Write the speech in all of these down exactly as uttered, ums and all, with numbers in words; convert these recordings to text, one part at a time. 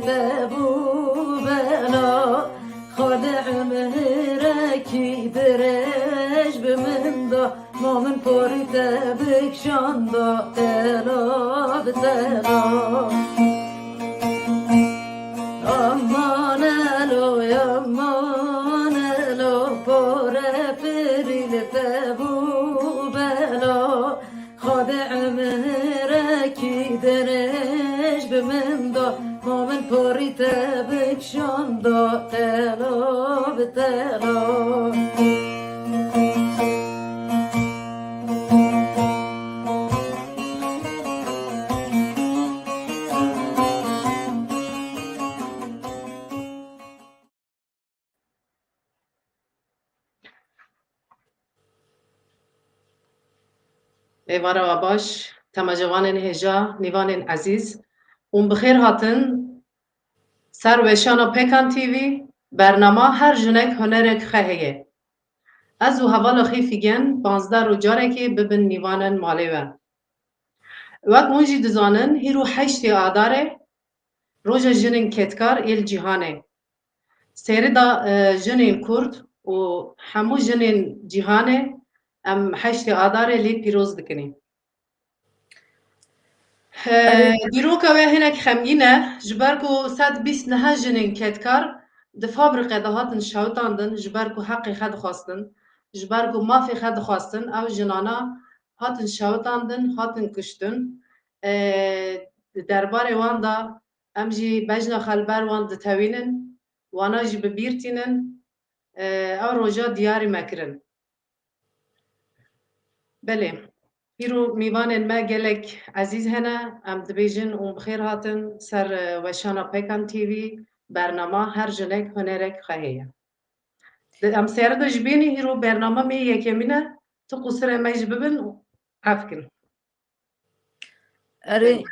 Te bû bela, Xwedê umrekî dirêj bi min da, ma min porî te bikşanda, tela bi tela. Aman elo, aman elo, pore pirî li te bû bela. Xwedê umrekî dirêj bi min da, ma min porî te bikşanda, tela bi tela. Êvara we baş, temaşevanên hêja, nîvanên ezîz, hûn bi xêr hatin ser weşana Pêkan T V, bernama Her Jinek Hunerek Xwe Heye. Ez û hevala xê Fîgen, panzdeh roj carekê bibin nîvanên malê we. Wek hûn jî dizanin, hîro heştê Adarê, Roja Jinên Kedkar ê li cîhanê. Sêrida, e, jinên Kurd û hemû jinên cîhanê em heştê Adarê lê pîroz dikinî. E, Erê. Dîroka wê hinek xemgîn e, ji ber ku sed bîst nehe jinên kedkar di fabrîqe de hatin şewitandin, ji ber ku heqê xwe dixwastin, ji ber ku mafê xwe dixwastin, ew jinana hatin şewitandin, hatin kuştin. E, di derbarê wan de em jî bejna xwe li ber wan ditewînin, wana jî bi bîr tînin, e, ew roja diyarî me kirin. Belê, îro mîvanên me gelek ezîz hene, em dibêjin hûn bi xêr hatin ser, e, weşana Pêkan T V, bernama Her Jinek Hunerek Xwe Heye. Di, em sêrida ji bînî, îro bernama me yekemîn e, tu qusirê me jî bibin, ef kin. Erê,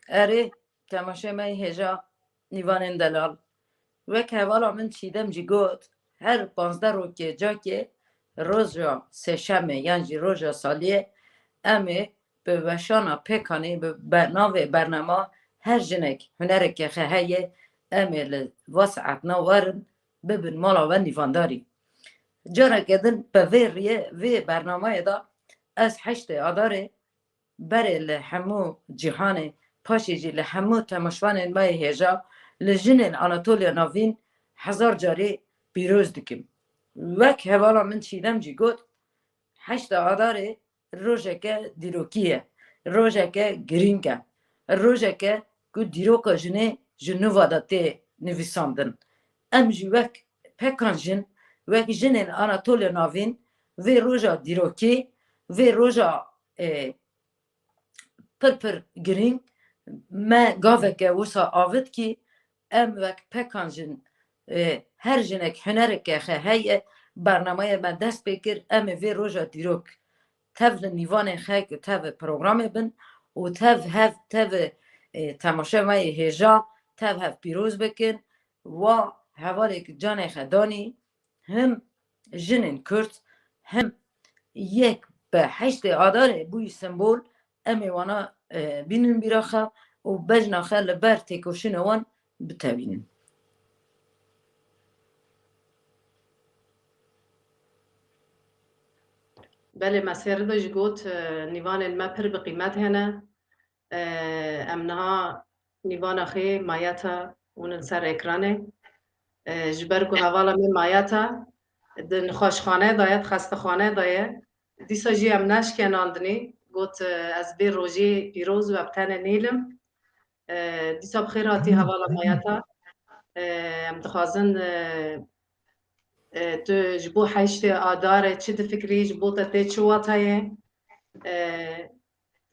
erê, temaşê me yê hêja, nîvanên delal. Wek hevala min Çîdem jî got, her panzdeh rokê cakê roja sêşemê yan jî roja saliyê em ê bi weşana Pêkanê bi be-, navê bernama Her Jinek Hunereke Xwe Heye em ê li va saetna werin bibin mala we nîvandarî. Careke din bi vê riyê, vê bernamayê de ez heştê Adarê berê li hemû cîhanê, paşê jî li hemû temaşvanên me yê hêja, li jinên Anatoliya Navîn hezar carî pîroz dikim. Wek hevala min Çîdem jî got, heşta Adarê rojeke dîrokî ye, rojeke girîng e, rojeke ku dîroka jinê ji nû ve de tê nivîsandin. Em jî wek Pêkan Jin, wek jinên Anatoliya Navîn vê roja dîrokî, vê roja, e, pir pir girîng, me gaveke wisa avêt kî em wek Pêkan Jin, e, Her Jinek Hunereke Xwe Heye bernameyê me dest pê kir, em ê vê roja dîrok tev li nîvanên xwe ku tev programê bin û tev hev, tev, e, temaşe me yê hêja, tev hev pîroz bikin. Wa hevalê ku canê xwe danî, him jinên Kurd, him yek bi heştê Adarê bûyî sembol, em ê wana, e, bînin bîra xwe û bejna xwe li ber têkoşîna wan bitewînin. Belê, me sêrida jî got, e, nîvanên me pir bi qîmet hene. E, em niha nîvana xê Mayeta hûn in ser ekranê. E, ji ber ku hevala me Mayeta di nexweşxane de ye, di xestexane de ye. Dîsa jî em neşkenandinî. Got, e, ez vê rojê pîroz û ev tenê nêlim. E, dîsa bi xêr hatî hevala Mayeta. E, em dixwazin, e, e, tu ji bo heştê Adarê çi difikirî, ji bo te tê çi wateyê? E,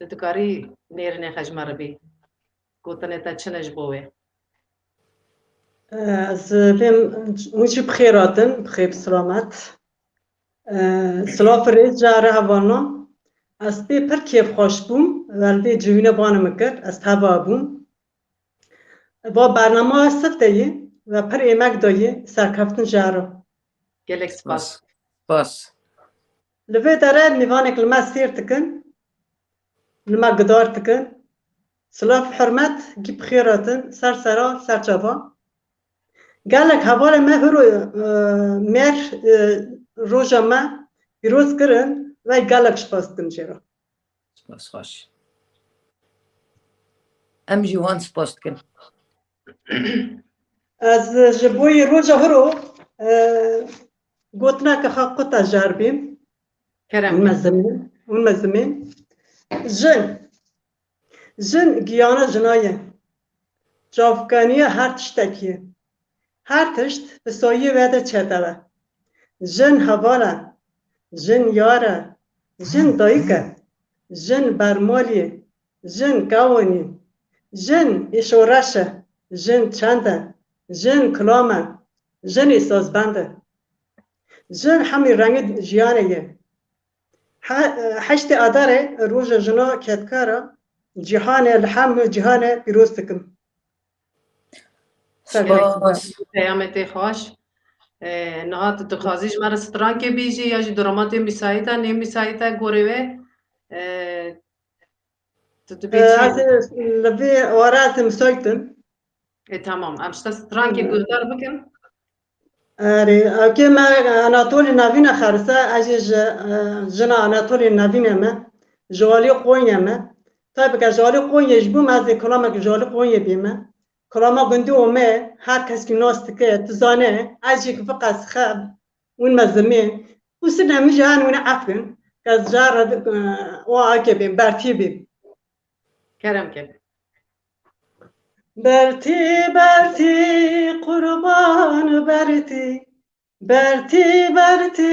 Tu dikarî nêrînê xwe ji me re bî. Gotinê te çi ne ji bo wê? Ez pêm hûn jî bi xêr hatin, bi xêr bi silamet. Silav û rêz ji here hevalna. Ez pê pir kêfxweş bûm, we li vê cihûnê bana min kir, ez teva bûm. Va bernama sifteyî ve pir êmek dayî, serkeftin ji here. Gelek spas. Spas. Spas. Li vê derê mîvanek li me sêr dikin, li me gidar dikin. Silav, hurmet, gî bi xêr hatin, ser sera, ser çava. Gelek hevalê me hiro, e, mêr, e, roja me pîroz kirin, ve gelek spas dikim jê re. Spas xweş. Em jî wan spas dikin. Ez ji bo yê roja hiro, e, gotineke xwe quta jar bîm. Kerem. Hûn me zimîn, hûn me zimîn. Jin. Jin giyana jina ye. Çavkaniya her tiştekî ye. Her tişt bi soyê wê de çêdeve. Jin heval e. Jin yar e. Jin dayik e. Jin bermalî ye. Jin kewanî. Jin îşoreş e. Jin çend e. Jin kilam e. Jin îsazbend e. Jin hemî rengê jiyanê ye. He-, heştê Adarê roja jina kedkar e. Cîhanê, li hemû cîhanê pîroz dikim. Spas. Peyamê te xweş. E, niha tu dixwazî ji me re strankê bîjî ya jî dramê te müsait e, nê müsait e gorê wê? E, tu dibê E, çi? Ez ê li vê were ez ê müsait im. E, tamam. Em ji te strankê guhdar bikin. Erê, ewkê me Anatolî Navîn e xelise, ez jî ji, e, jina Anatolî Navînê me, ji alî Qonyê me. Taybike ji alî Qonyê ji bûm, ez ê kilamek ji alî Qonyê bîme. Kilama gundî Omê, her kes kî nas dike, tu zane, ez jî ki fiqes xeb, hûn me zimîn. Qusirine min jî han hûn ef kin, ke ez jare, e, o ake bîm, bertî bîm. Kerem ke. Bertî, bertî, qurban bertî. Bertî, bertî,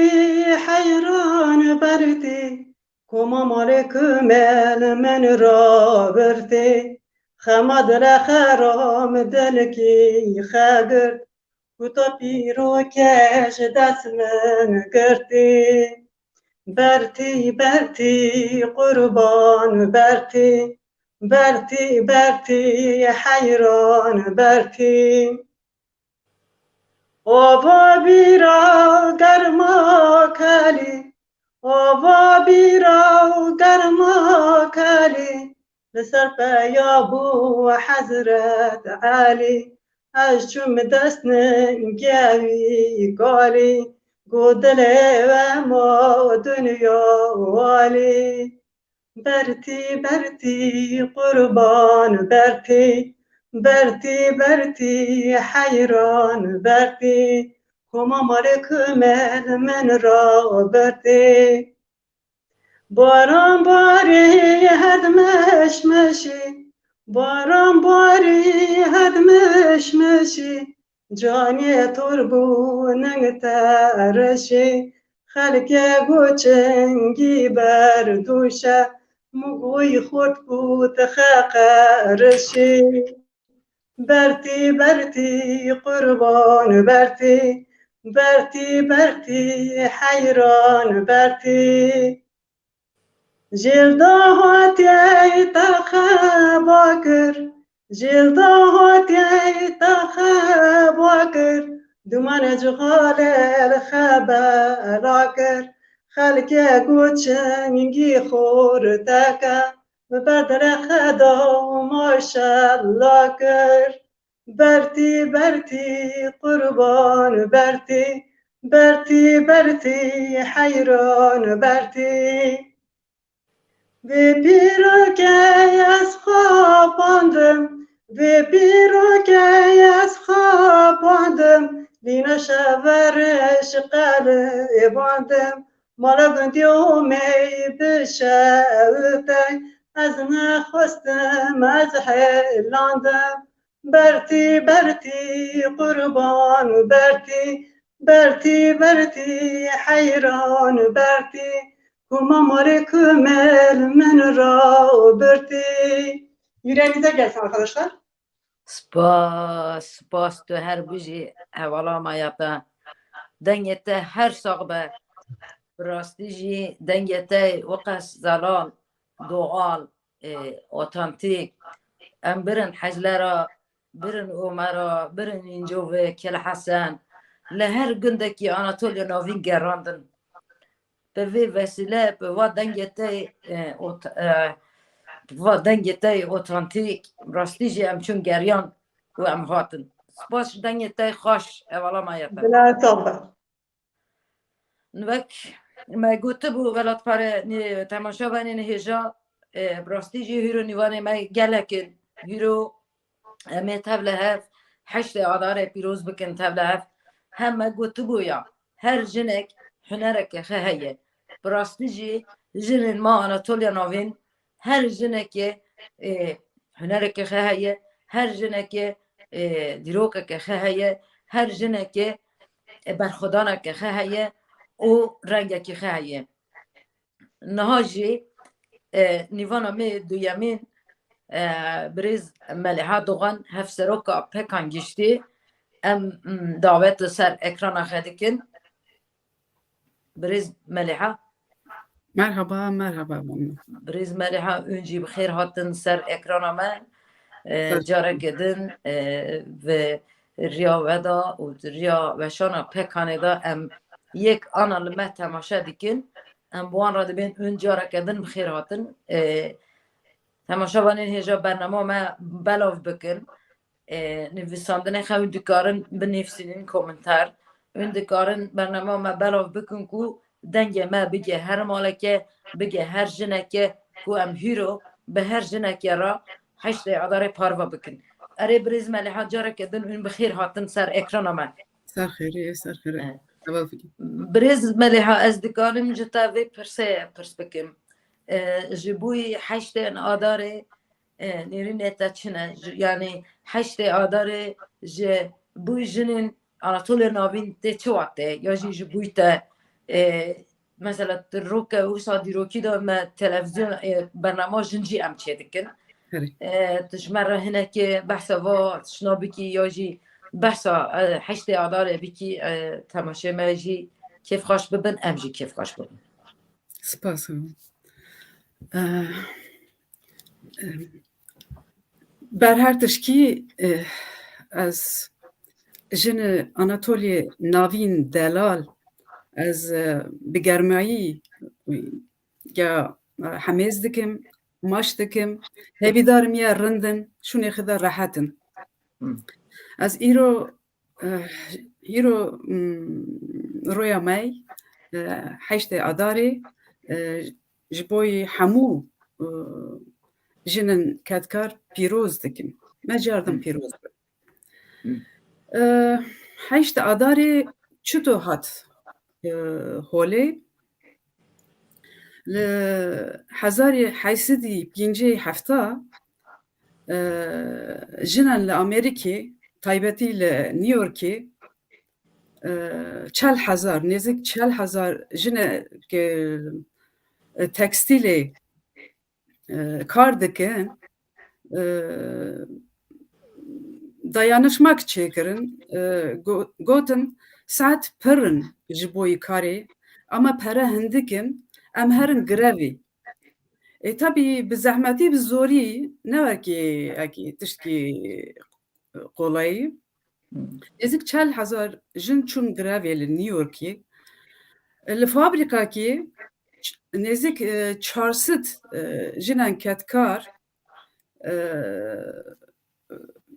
heyran bertî. Koma malê kumel min rabirtî. Xema dile xeram dilkî xegirt. Kuta pîroke ji dest min girtî. Bertî, bertî, qurban bertî. Bertî, bertî, heyran bertî. Ava bîra germa kelî, ava bîra germa kelî, li ser peya bû Hezret Elî. Ez çûm dest ningê wî kalî, got dilê we ma dinya walî. Bertî, bertî, qurban bertî, bertî, bertî, heyran bertî, koma malê kumel min rabirtî. Baran barî, herd meşmeşî, baran barî, herd meşmeşî, canê tor bû ning te reşî, xelkê got çingî berdûşe, mû wî xurt bû ti xeqe reşî. Bertî, bertî, qurban bertî, bertî, bertî, heyran bertî. Jêl dahatiye te xeba kir, jêl dahatiye te xeba kir, dumane cixalê li xebela kir. Xelkê got çingî xorteke, bi ber dere xeda û maşella kir. Bertî, bertî, qurban bertî, bertî, bertî, heyran bertî. Vê pîrokê ez xapandim, vê pîrokê ez xapandim, lîna şeveriş qelê bandim, mala gundî Omê bişewitey, ez nexwestim, ez hêlandim. Bertî, bertî, qurban bertî, bertî, bertî, heyran bertî, koma malê kumel min rabirtî. Yüreğinize gelsin arkadaşlar. Spas, spas, tu her bijî, hevala me ya te. Dengê te her sax be. Bi rastî jî dengê te weqas zelal, doğal, e, otantîk. Em birin Heclera, birin Omera, birin Încovê, Kêl Hesen. Li her gundekî Anatoliya Navîn gerandin. Bi vê vesîle, bi va dengê te, e, ot-, e, va dengê te yê otantîk, rastî jî em çûn geriyan û em hatin. Spas ji dengê te yê xweş, hevala me ye te. Wek me gotibû, welatpare, nê, temaşevanên hêja, e, bi rastî jî hîro nîvanê me gelek in. Hîro em ê tev li hev heştê Adarê pîroz bikin tev li hev. Hem me gotibû ya, her jinek hunereke xwe heye. Bi rastî jî jinên me Anatoliya Navîn, her jinekê, e, hunereke xwe heye, her jinekê, e, dîrokeke xwe heye, her jinekê, e, berxwedaneke xwe heye û rengekî xwe heye. Niha jî, e, nîvana me duyemîn, e, birêz Meliha Doğan, hevseroka Pekan Giştî, em, m, dawet li ser ekrana xwe dikin. Birêz Meliha. Merhaba, merhaba. Birêz Meliha, hûn jî bi xêr hatin ser ekrana me. E, Sağ careke din, e, ve riya we da û riya weşana Pekanê da em yek ana li me temaşe dikin. Em bi wan re dibên hûn careke din bi xêr hatin. E, temaşevanên hêja bernama me belav bikin. E, nivîsandinê xwe hûn dikarin binivîsînin komentar. Hûn dikarin bernama me belav bikin ku dengê me bige her maleke, bige her jineke ku em hîro bi her jineke re heştê Adarê parve bikin. Erê birêz Meliha, careke din hûn bi xêr hatin ser ekrana me. Ser xêrê, ser xêrê. Evet. Heval fikir. Birêz Meliha, ez dikarim ji te vê pirsê pirs bikim. E, ji bo heştê Adarê, e, nêrînê te çi ne? Ji, yanî heştê Adarê ji bo jinên Anatoliya Navîn tê çi wate? Ya jî ji bo te, e, mesela tu roke wisa dîrokî de me televîzyon, e, bernama jin jî em çêdikin. Erê. E, tu ji me re hinekê behsa va tişna bikî ya jî behsa, e, heştê Adarê bikî, e, temaşê me jî kêfxweş bibin, em jî kêfxweş bibin. Spas. E, e, ber her tişkî, e, ez jinê Anatoliyê Navîn delal, ez, e, bi germayî, e, ya, e, hemêz dikim, maç dikim, hêvîdarim ya rindin, şûnê xwe de rehet in. Hmm. Ez îro, e, îro, mm, roya me, e, heştê Adarê, e, ji bo hemû, e, jinên kedkar pîroz dikim. Me cardin Hmm. pîroz be. Hmm. E, heştê Adarê çito hat, e, holê? Li hezarê heyşt sedî pêncî hefta, e, jinan li Amerîkê, taybetî li New Yorkê, e, çel hezar, nêzik çel hezar jinek, e, tekstîlê, e, kar dikin, e, dayanışmak çêkirin, e, go-, gotin, saet pir in ji bo karê, ama pere hindik in, em herin grevê. E, tabî bi zehmetî, bi zorî, ne wekî, wekî tiştkî, e, qolayî. Hmm. Nêzik çel hezar jin çûn grevê li New Yorkê. Li fabrîkakê ç-, nêzik, e, çar sed, e, jinan kedkar, e,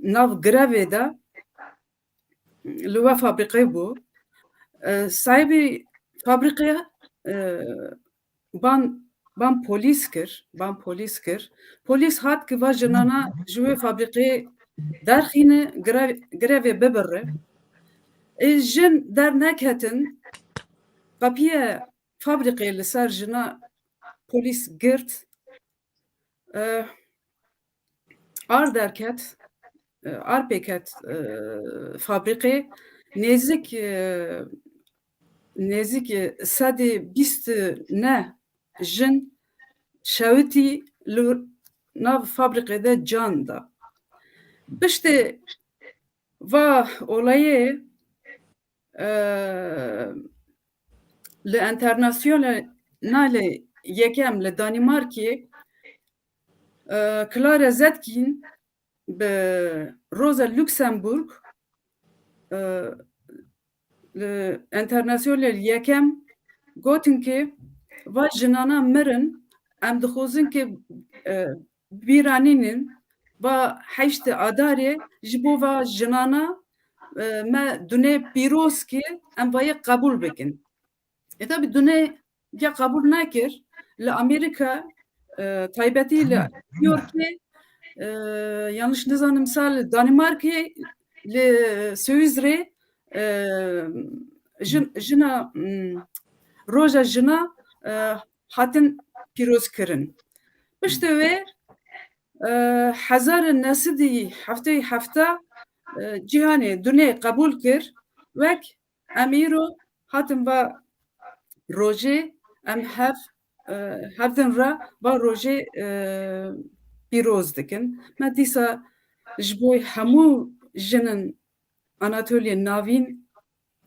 nav grevê de li we fabrîqê bû. E, sahibî fabrîqê, e, ban, ban polîs kir, ban polîs kir. Polîs hat ki va jinana ji wê fabrîqê derxîne, grev-, grevê bibire. Ê jin derneketin, qepiye fabrîqê li ser jina polîs girt. E, ar derket, e, ar pêket, e, fabrîqê, nêzik, e, nêzik sedê bîst ne jin şewitî li nav fabrîqê de can da. Piştê va olayê, e, li Enternasyonalê yekem li Danîmarkê, e, Clara Zetkin bi Rosa Luxemburg, e, li Enternasyonalê yekem gotin ki va jinana mirin, em dixwazin ki, e, bîranînin va heştê Adarê ji bo va jinana, e, me dunê pîroz ki em vayê qebûl bikin. E, tabi dunê ya qebûl nekir. Li Amerîka, e, taybetî li New Yorkê, e, yanlış nizanim sa li Danimarkê, li Swîsrê, e, jin, jina, m, roja jina, e, hatin pîroz kirin. Piştî wê, e, hezar û neh sed û heftê û heft, e, cîhanê, dunê qebûl kir wek em îro hatin va rojê, em hev, e, hevdin re va rojê, e, pîroz dikin. Me dîsa ji bo hemû jinin Anatoliyê Navîn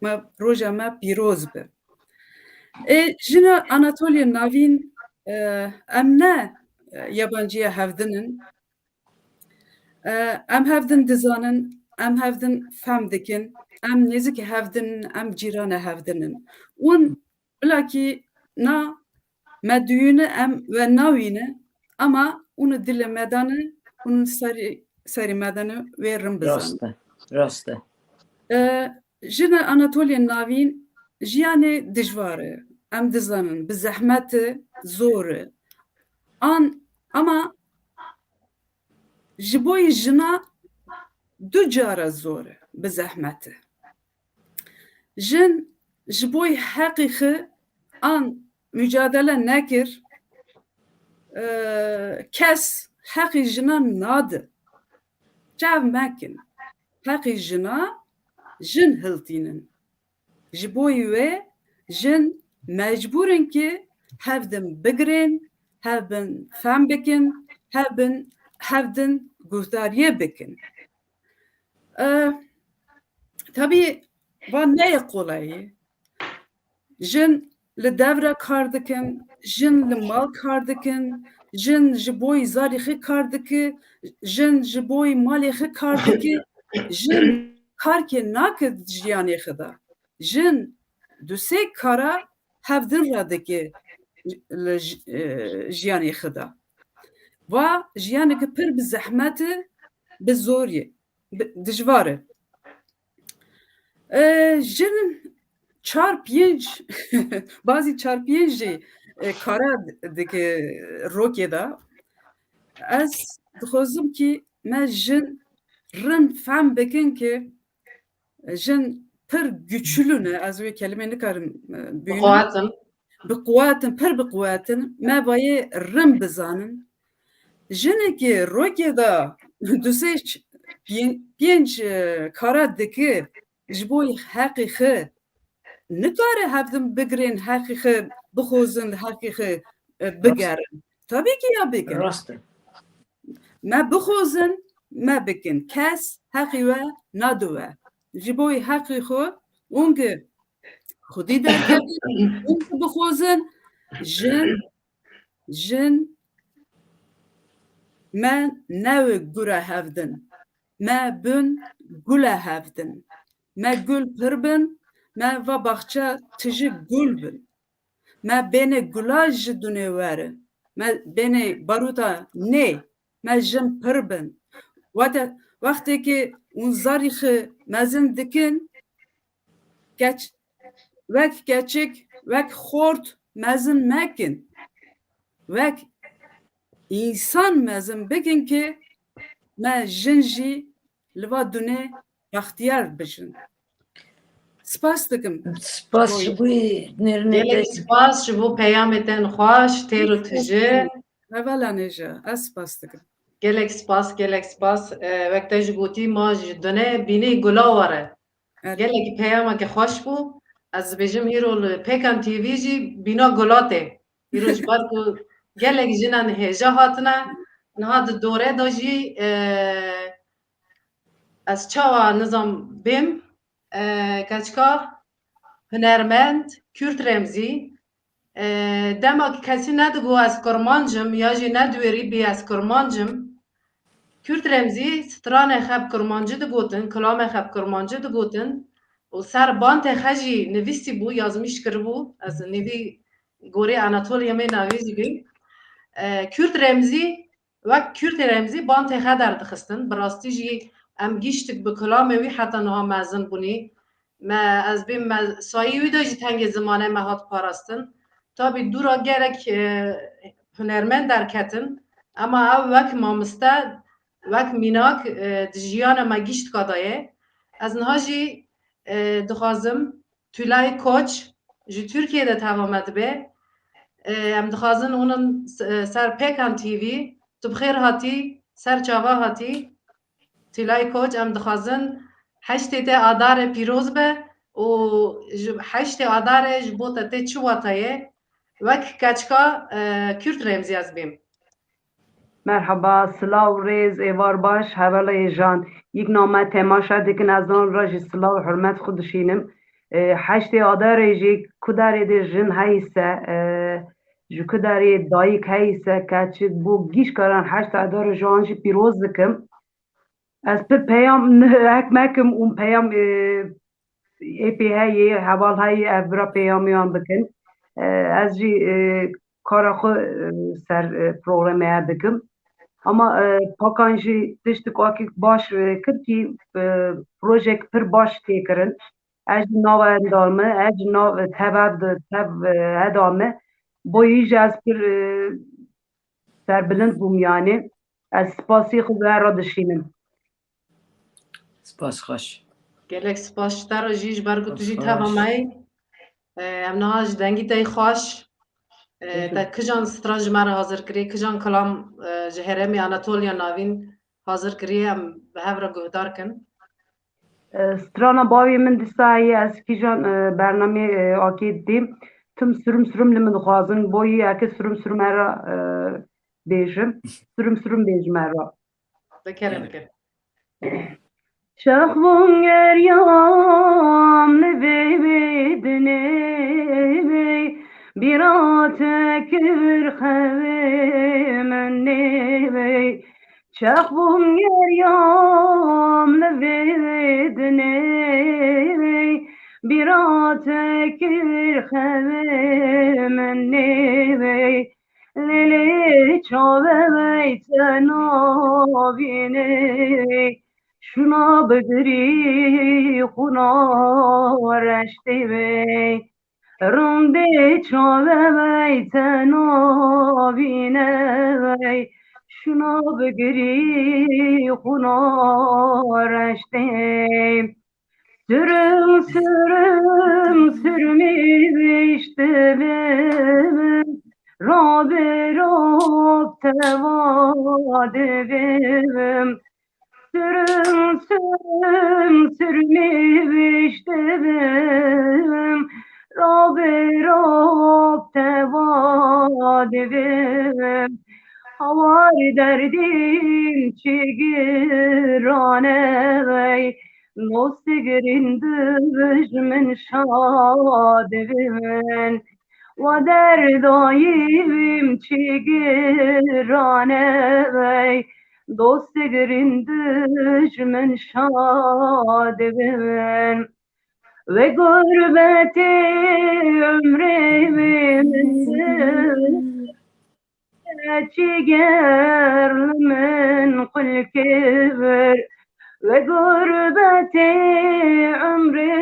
me, roja me pîroz be. Ê, jina Anatoliyê Navîn, e, em ne, e, yabanciya hevdin in. E, em hevdin dizanin, em hevdin fehm dikin, em nêzikê hevdin in, em cîrana hevdin in. Ûn bilakî na me duyûne em we nawîne, ama ûn dilê me dane, ûn serî, serî me dane wê rin bizanin. Rast e, rast e. E, jina Anatoliyê Navîn jiyanê dijwar e. Em dizanin, bi zehmet e, zor e. An, ama ji bo jina du cara zor e, bi zehmet e. Jin ji bo heqî xwe an mücadele nekir, e, kes heqî jina nade. Çav mekin. Heqî jina jin hiltînin. Ji bo wê jin mecbûr in ki hevdin bigirên, hevdin fehm bikin, hevdin, hevdin guhdariyê bikin. E, tabî van ne yê qolayî. Jin li devre kar dikin, jin li mal kar dikin, jin ji bo zarî xwe kar dike, jin ji bo malê xwe kar dike, jin karkê nake di jiyanê xwe de. Jin du sê kara hevdin re dike li j-, e, jiyanê xwe de. Va jiyaneke pir bi zehmet e, bi zorî, bi, dijwar e. E, jin çar pênc, bazî çar pênc jî, e, kara dike rokê de. Ez dixwazim ki me jin rin fehm bikin ki jin pir güçlü ne, ez wê kelimê nikarim, e, bînim. Bi quwet in. Bi quwet in, pir bi quwet in. Me vayê rin bizanin. Jinekê rokê de du sê ç-, pê-, pênc, e, kara dike ji bo heqê xwe nikare hevdin bigirên heqê xwe, bixwazin heqê xwe, e, bigerin. Tabî ki ya bikin. Rast e. Me bixwazin, me bikin. Kes heqî we nade we. Ji bo heqî xwe, ûn ki xwedî derkevin, ûn ki bixwazin, jin, jin me newê gure hevdin. Me bin gule hevdin. Me gul pir bin, me va baxçe tijî gul bin. Me bênê gula ji dunê were. Me bênê baruta nê. Me jin pir bin. Wate-, wextê ki ûn zarî xwe mezin dikin, keç-, wek keçik, wek xort mezin mekin. Wek însan mezin bikin ki me jin jî li va dunê bextiyar bijin. Spas dikim. Spas ji bo nêrînê te. Gelek spas ji bo peyamê te xweş, têr û tije. Hevala nêja, ez spas dikim. Gelek spas, gelek spas. E, wek te jî gotî, ma ji dunê bînî gula were. Evet. Gelekî peyameke xweş bû. Ez dibêjim îro li Pêkan T V jî bîna gula tê. Îro ji ber ku gelek jinan hêja hatine, niha di dore de jî, e, ez çawa nizam bêm, e, keçika hunermend Kürt Remzî, e, dema ki kesî nedigo ez kurmanc im ya jî nediwêrî bî ez kurmanc im, Kürt Remzî stranê xwe bi kurmancî digotin, kilamê xwe bi kurmancî digotin û ser bantê xwe jî nivîsî bû, yazmîş kiribû. Ez nivî gorî Anatoliya me navê jî bî. E, Kürt Remzî wek Kürtê Remzî bantê xwe derdixistin. Bi rastî jî em giştik bi kilamê wî heta niha mezin bûnî. Me, ez bêm me sayî wî de jî tengê zimanê me hat parastin. Tabî dûra gelek, e, hunermend derketin, ema ew wek mamoste, wek mînak, e, di jiyana me giştka de ye. Ez niha jî, e, dixwazim Tülay Koç ji Tirkiyê de teva me dibe. E, em dixwazin hûn in s-, e, ser Pêkan T V. Tu bi xêr hatî, ser çava hatî. Tülay Koç, em dixwazin heştê te Adarê pîroz be û ji heştê Adarê ji bo te tê çi wata ye? Wek keçika, e, Kürt Remzî ez bêm. Merhaba, silav, rêz, êvar baş, hevala hêjan. Yek name temaşa dikin, ez nan ra jî silav, hurmet xwe dişînim. E, heştê Adarê jî ku darê de jin heyse, e, ji ku darê dayik heyse, keçik bo gîşkaran heştê Adarê ji an jî pîroz dikim. Ez pir peyam hek mekim û peyam, e, ê pê heyê, heval heyê, ev bira peyamiyan bikin. E, ez jî, e, kara xwe, e, ser, e, programê bikim. Ama, e, Pakan jî tiştik akik baş, e, kir kî, e, projek pir baş tê kirin. Ez jî nava endame, ez jî nav tev ev di, tev, e, eda me. Boyî jî ez pir, e, serbilind bûm yanî. Ez spasî xwe we re dişînim. Spas xweş. Gelek spas ji te re jî, ji ber ku tu jî teva me yî. E, em niha ji dengî te yî xweş. E, te kijan stran ji me re hazir kiriye, kijan kilam, e, ji herêmê Anatoliya Navîn hazir kiriye, em bi hev re guhdar kin. E, strana bavê min dîsa heye, ez kîjan, e, bernamê, e, akê didîm. Tim sirim sirim li min dixwazin, boyî eke sirim sirim here, e, bêjim. Sirim sirim bêjim here. Bi kerem ke. Çax bûm geriyam li vê, vê dinê vê, bîra te kir xevê min nê vê. Çax bûm geriyam li vê dinê vê, bîra te kir xevê min nê vê. Lê lê çavê wey te navînê, şuna bigirî xuna reştê wey. Rindê çavê wey te navîne wey, şuna bigirî xuna reştê. Sürüm sürüm sürmüştüm, Rabbi Rab tevadivim. Sürüm sürüm sürmüştüm, Rabbi Rab tevadivim. Havar derdim çigirane wey, dost girin dijmin şad bin. Wa derdayim çigirane wey, dost girin dijmin şad bin. Ve gurbetê ömrê min Çiger li min qulkê vir, ve gurbetê ömrê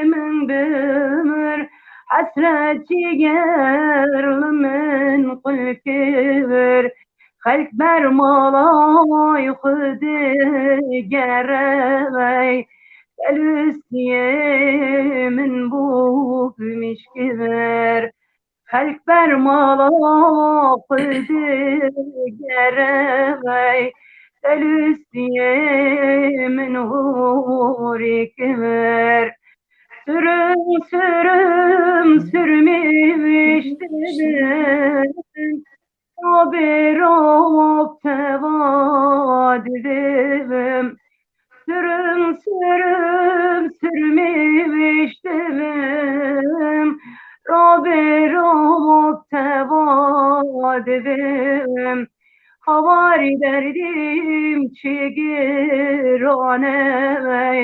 min bimir. Hesret çiger li min qulkê vir, xelk ber malay xwe digere wey. Telustiyê min bû mişkê vir. Xelk ber mala xwe digere wey, telustiyê min hûrî kir. Sürüm sürüm sürmüştüm, Rabê Rab tevadivim. Sürüm sürüm sürmüştüm, Rabê Rab tevadivim. Havari derdim çigirane wey,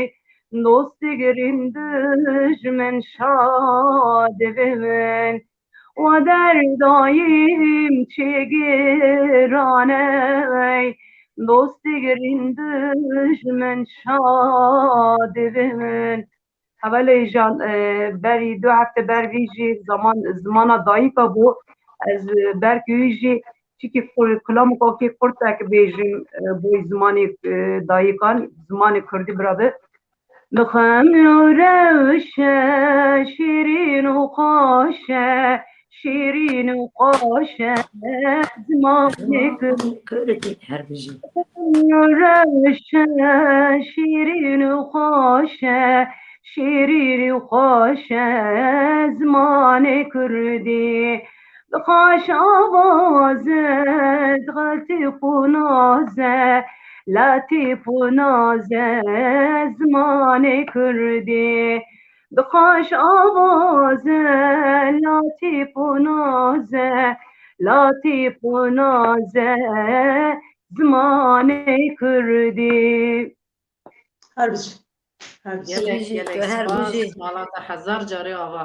dost girin dijmin şadivin. Wa derdayîm çêgirane, dostî girîn dijmin şad bin. Hevalê Jan, e, berî du hefte ber vî jî zaman, zimana dayika bû. Ez, e, ber ku wî jî çikî xur-, kilamokê qurtek bêjim, e, boy zimanê, e, dayikan, zimanê kurdî bira bi. Bixemlo rewşe şîrîn û xweş e, şîrîn û xweş e, zimanê kurdî. Kurdî her bijî. Rewşe şîrîn û xweş e, şîrîn û xweş e, zimanê kurdî. Dixweş avaze, dixeltî qunaze, latîf û naze, zimanê kurdî. Dixweş avaze, latîf û naze, latîf û naze, zimanê kurdî. Her bijî. Her bijî. Gelek, Bijî, gelek tu her spas. Bijî. Mala te hezar carê ava.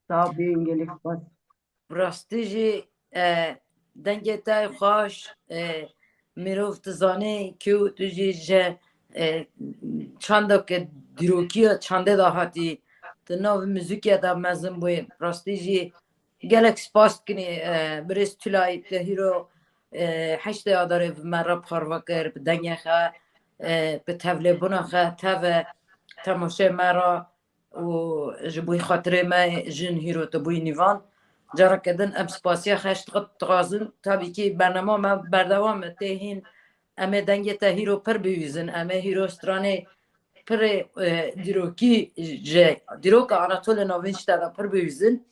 Sağ bin, gelek spas. Bi rastî jî, e, dengê te xweş, e, mirov tu zanî ku tu jî ji, e, çandeke dîrokî ya çandê de hatî, tu nav muzîkê de mezin bûyî. Bi rastî jî gelek spas dikinî, e, birêz Tülay, te hîro, e, heştê Adarê bi me re parve kir, bi dengê xe, e, bi tevlêbûna xe, teve temaşê me re û ji bo xatirê me jin hîro tu bûyî nîvan. Careke din em spasiya xeş dixwazin. Tabî kî bernama me berdewam e, tê hîn em ê dengê te hîro pir bihûzin. Em ê hîro stranê pirê, e, dîrokî ji dîroka Anatolya Navîn ji te de pir bihûzin.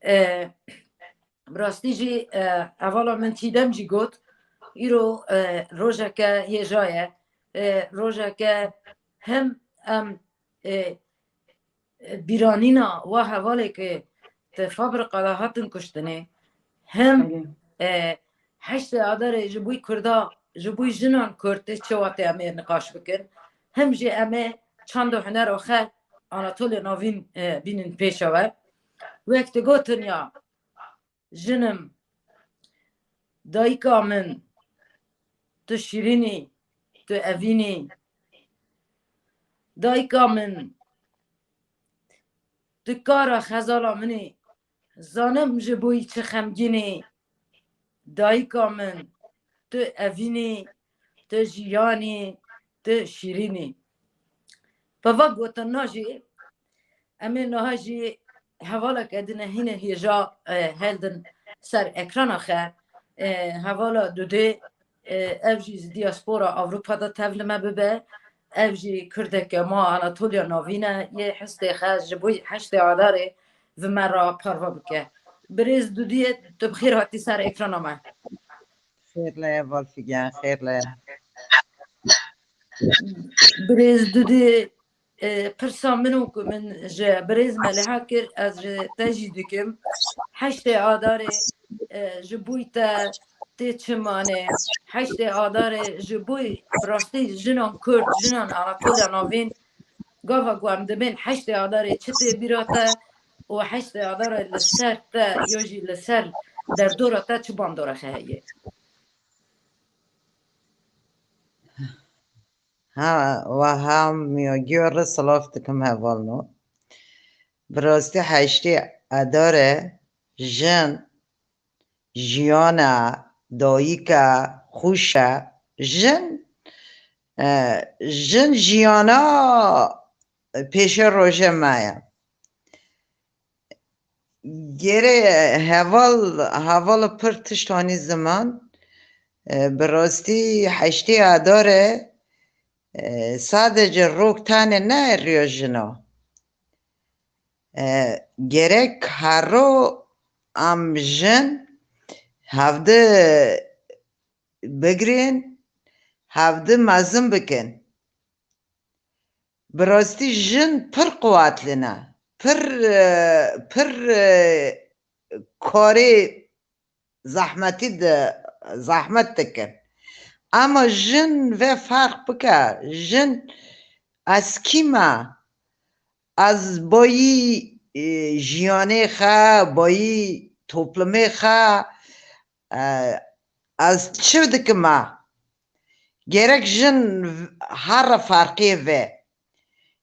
E, Bi rastî jî, e, hevala min Çîdem jî got, îro, e, rojeke hêja ye, e, rojeke hem em, e, e, bîranîna wa hevalê ke di fabrika de hatin kuştinê, hem, Belê. e, heştê Adarê ji bo Kurda, ji bo jinan Kurd tê çawa tê em ê niqaş bikin, hem jî em ê çand û hunera xwe Anatolya Navîn, e, bînin pêşa we. Wek tu gotin ya, Jinim, dayika min, tu şîrîn î, tu evîn î. Dayika min, tu kara xezala min î, zanim ji bo wî çi xemgîn î. Dayika min, tu evîn î, tu jiyan î, tu şîrîn î. Bi va gotina jî, em ê niha jî hevaleke din hîne hêja, e, heldin ser ekrana xe. E, hevala Dudê, e, ev jî ji diaspora Ewropa de tevlime bibe. Ev jî Kurdeke ma Anatolya Navîn e, yê hestê xe ji bo heştê Adarê vi me re parve bike. Birêz Dudiyê, tu bi xêr hatî ser ekrana me. Xêr le, Valfîgen, xêr le. Birêz Dudê, e, pirsa min û ku min ji birêz Meliha kir, ez ji te jî dikim. Heştê Adarê, e, ji bo te tê çi mane? Heştê Adarê ji bo, bi rastî, jinan Kurd, jinan Anatolya Navîn, gava ku em dibên heştê Adarê çi tê bîra te û heştê Adarê li ser te ya jî li ser derdora te çi bandora xe heye? Ha, wa ha miyagiyo re silav dikim hevalno. Bi rastî heştê Adare jin, jiyana, dayika, xûşa, jin, e, jin jiyana pêşe roje me ye. Gerê heval, heval pir tişt anî ziman. E, bi rastî heştê Adare, e, sadece rok tane ne riya jina. E, gerek hero em jin hevdi bigirên, hevdi mezin bikin. Bi rastî jin pir quwatlin e. Pir, e, pir, e, karê zehmetî di, zehmet dikin. Ama jin ve ferq bike. Jin ez kî me? Ez bayî e, jiyanê xwe, bayî toplumê xwe, e, ez çi dikim a? Gerek jin v-, her re ferqê ve.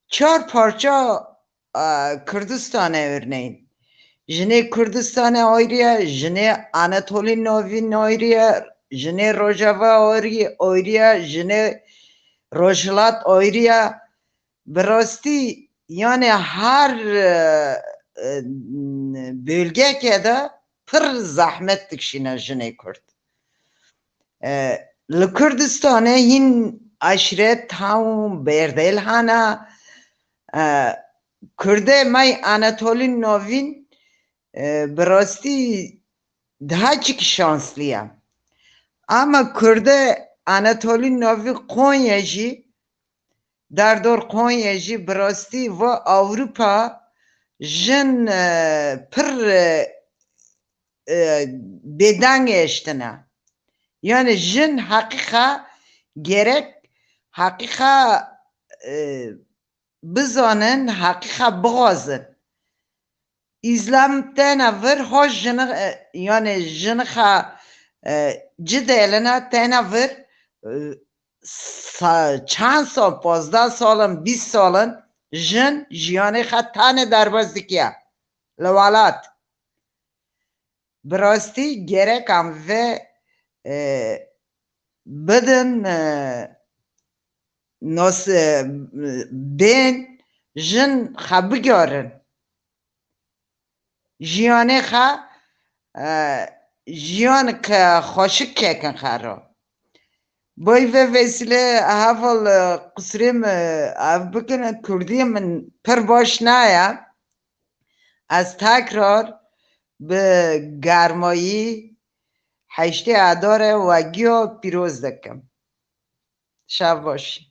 Çar parça, e, Kurdistan e örneğin. Jinê Kurdistan e ayrı ye, jinê Anatolî Navîn ayrı ye, jinê Rojava ayrı, ayrı ye, jinê Rojhilat ayrı ye. Bi rastî, yani her, e, e, bölgeke de pir zehmet dikşîne jinê Kurd. E, li Kurdistanê hîn eşret hewn berdel hene. E, Kurdê me yê Anatolî Navîn, e, bi rastî daha çik şanslı ye. Ama Kurdê Anatolî Navîn Konya jî, derdor Konya jî bi rastî va Ewropa jin, e, pir, e, e, bêdeng eştine. Yani jin heqîqa gerek heqîqa, e, bizanin, heqîqa bixwazin. Îslam tene vir ha jini, e, yani jini xa, e, ci delina tene vir, e, sa-, çend sal, pazdeh salin, bîst salin jin jiyanê xa tane derbas dikiye li welat. Bi rastî gerek em ve, e, bidin, e, nas-, e, bên jin xwe bigarin. Jiyanê xwe, e, jiyan ke xweşik kekin xwe re. Boy ve vesile heval, e, qusrê min ev bikin, Kurdiyê min pir baş naya. Ez tekrar bi germayî heştê Adare we giya pîroz dikim. Şev baş.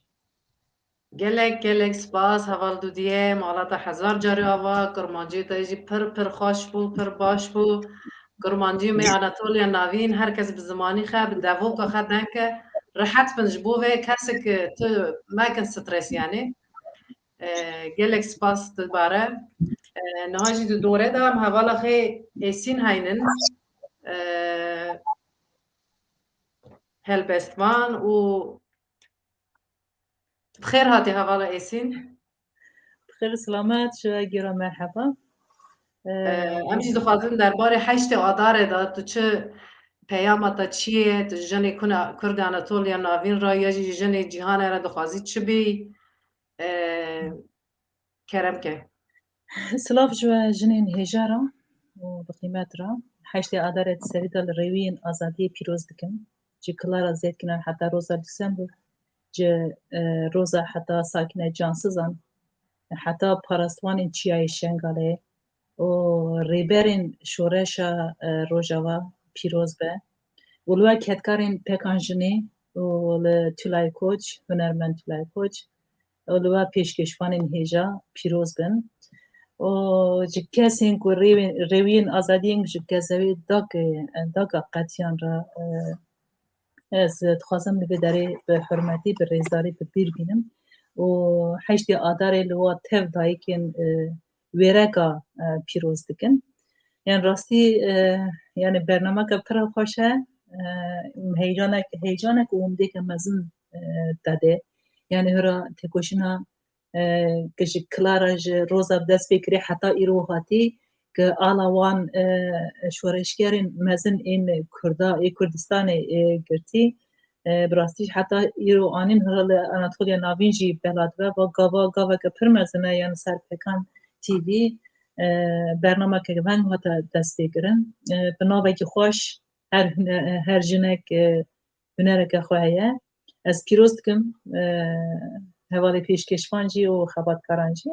Gelek, gelek spas, heval Dudiyê, mala te hezar carî ava, kurmancî te jî pir, pir xweş bû, pir baş bû. Kurmancî me Anatoliya Navîn, her kes bi zimanî xe, bi devoka xe deng ke, rehet bin ji bo vê kesek tu mekin stres yani. E, gelek spas dibare. E, niha jî di dore de em hevala xê Êsîn heynin. E, helbestvan û bi xêr hatî hevala Êsîn. Bi xêr û selamet, ji we gêra merheba. E, Em jî dixwazin derbarê heştê Adarê de tu çi peyama te çi ye, tu ji jinê kuna-, Kurdê Anatoliya Navîn re ya jî ji jinê cîhanê re dixwazî çi bî? E, kerem ke. Silav ji we jinên hêja re û bi qîmet re. Heştê Adarê di serî de li rêwiyên azadiyê pîroz dikim. Ji Clara Zetkin heta Rosa Luxemburg, ji, e, Rosa heta Sakine Cansizan, heta parastvanên Çiyayê Şengalê û rêberên şoreşa, e, Rojava pîroz be. Û li we kedkarên Pekan Jinê û li Tulay Koç, hunermend Tulay Koç, û li we pêşkêşvanên hêja pîroz bin. Û ji kesên ku rêwên, rêwiyên azadiyên ji kezewê dake, daka qetiyan re, e, ez dixwazim li vê derê bi hurmetî, bi rêzdarî bi bîr bînim. Û heştê Adarê li wa tev dayikên, e, wêreka, e, pîroz dikin. Yan rastî, e, yani bernameke pir xweş e. E, heyecanek, heyecanek û umdêke mezin, e, te de. Yani hira têkoşîna, e, ke ji Clara, ji roza bi dest pê kirî heta îro hatî, ke ala wan, e, şoreşgerên mezin ên Kurda, ê Kurdistanê, e, girtî. E, bi rastî jî heta îro anîn hira li Anatoliya Navîn jî bela dibe. Va gava, gaveke pir mezin e, yani ser Pekan T V, e, bernameke veng hate destpêkirin. E, bi navekî xweş, her hune-, her jinek, e, hunereke xwe heye. Ez pîroz dikim, e, hevalê pêşkêşvan jî û xebatkaran jî.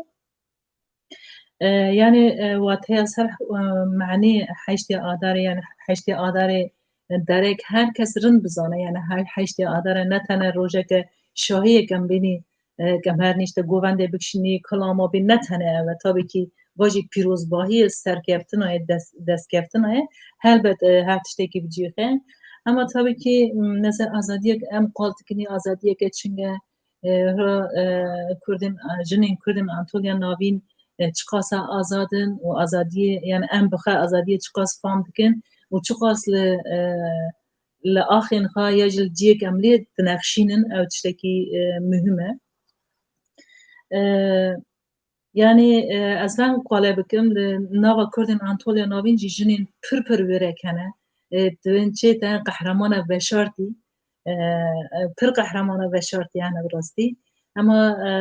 E, yani, e, wateya ser, e, manî heştê Adarê, yani heştê Adarê derek her kes rind bizane, yani her heştê Adarê ne tene rojeke şahiyek em bînî, e, ke em her nîşte govendê bikişînî, kilama bî, ne tene ev e. Tabii ki vajî pîrozbahiyê serkeftina ye, des-, destkeftina ye. Helbet, e, her tiştekî bi cihê xwe. Ama tabii ki, m, nezer azadiyek em qal dikinî, azadiyeke çinge, e, hira, e, Kurdên, e, jinên Kurdên Anatoliya Navîn, e, çiqas e azad in û azadiyê, yani em bi xwe azadiyê çiqas fam dikin û çiqas li, e, li axên xwe ya jî li cihêk em lê dinexşînin, ew tiştekî, e, muhim e. E, yani, e, ez veng qale bikim, li nava Kurdên Anatoliya Navîn jî jinên pir pir wêrek hene. E, divên çê te qehremana veşartî, e, e, pir qehremana veşartî hene bi rastî. Ema, e,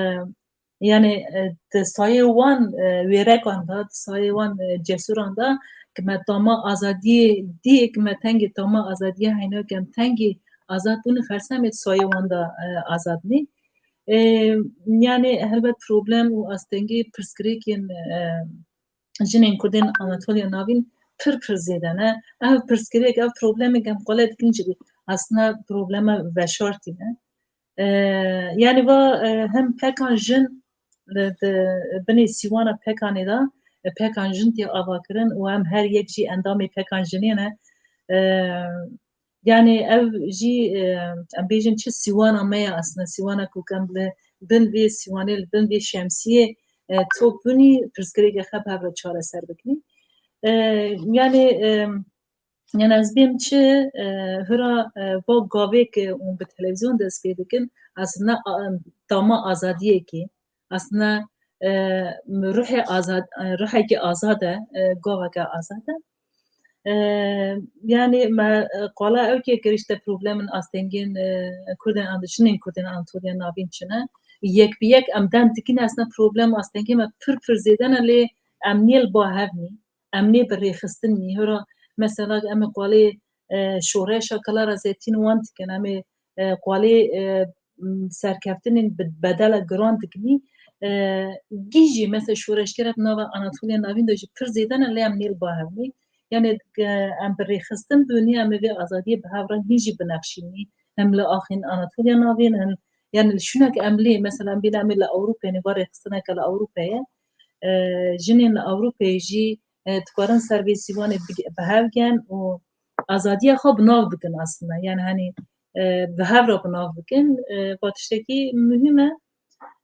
yani, e, di sayê wan, e, wêrekan de, di sayê wan, e, cesuran de, ki me tama azadiyê dî, ki me tengê tama azadiyê heyno, ki em tengê azad bûne, xersa em ê di sayê wan de, e, azad bî. E, yani, helbet problem û astengî pirsgirêkên, e, jinên Kurdên Anatoliya Navîn pir pir zêde ne. Ev pirsgirêk, ev problemek em qale dikin jî aslında problema veşartî ne. E, yani va, e, hem pekan jin li, di binê sîwana pekanê de, e, pekan jin tê avakirin û em her yek jî endamê pekan jinê ne. E, yani ev jî, e, em bêjin çi sîwana me ye aslında, sîwana ku em li bin vê sîwanê, li bin vê şemsiyê, e, top bûnî, pirsgirêkê xwe bi hev re çareser bikinî. E, yani, e, yani ez bêm çi, e, hira, e, va gavê ke hûn bi televîzyon dest pê dikin, aslında, a, tama azadiyekê, aslında, e, ruhê azad, e, ruhekî azad e, e, gaveke azad e. E, yani me, e, qala ew kê kir işte problemin astengên, e, Kurdên Ant-, jinên Kurdên Anatoliya Navîn çi ne. Yek bi yek em dem dikin aslında problem astengê me pir pir zêde ne lê em nê li ba hev nî. Em nê bi rêxistin nî. Hira mesela em ê qalê, e, şoreşa Clara Zetîn wan dikin, em ê, e, qalê, e, m, serkeftinên bi bedela giran dikinî. E, gî jî mesela şoreşgerek nava Anatoliya Navîn de jî pir zêde ne lê em nê li ba hev nî. Yani, e, em bi rêxistin bûnî, em ê vê azadiyê bi hev re hîn jî binexşînî. Hem li axên Anatoliya Navîn, hem yani li şûnek em lê, mesela em bîne em ê li Ewropê, nêva rêxistineke li Ewropê ye. E, jinên li Ewropê jî, e, dikarin ser vê sîwanê bi, bi hev gen û azadiya xwe bi nav bikin aslında. Yani hani, e, bi hev re bi nav bikin. E, va tiştekî muhîm e.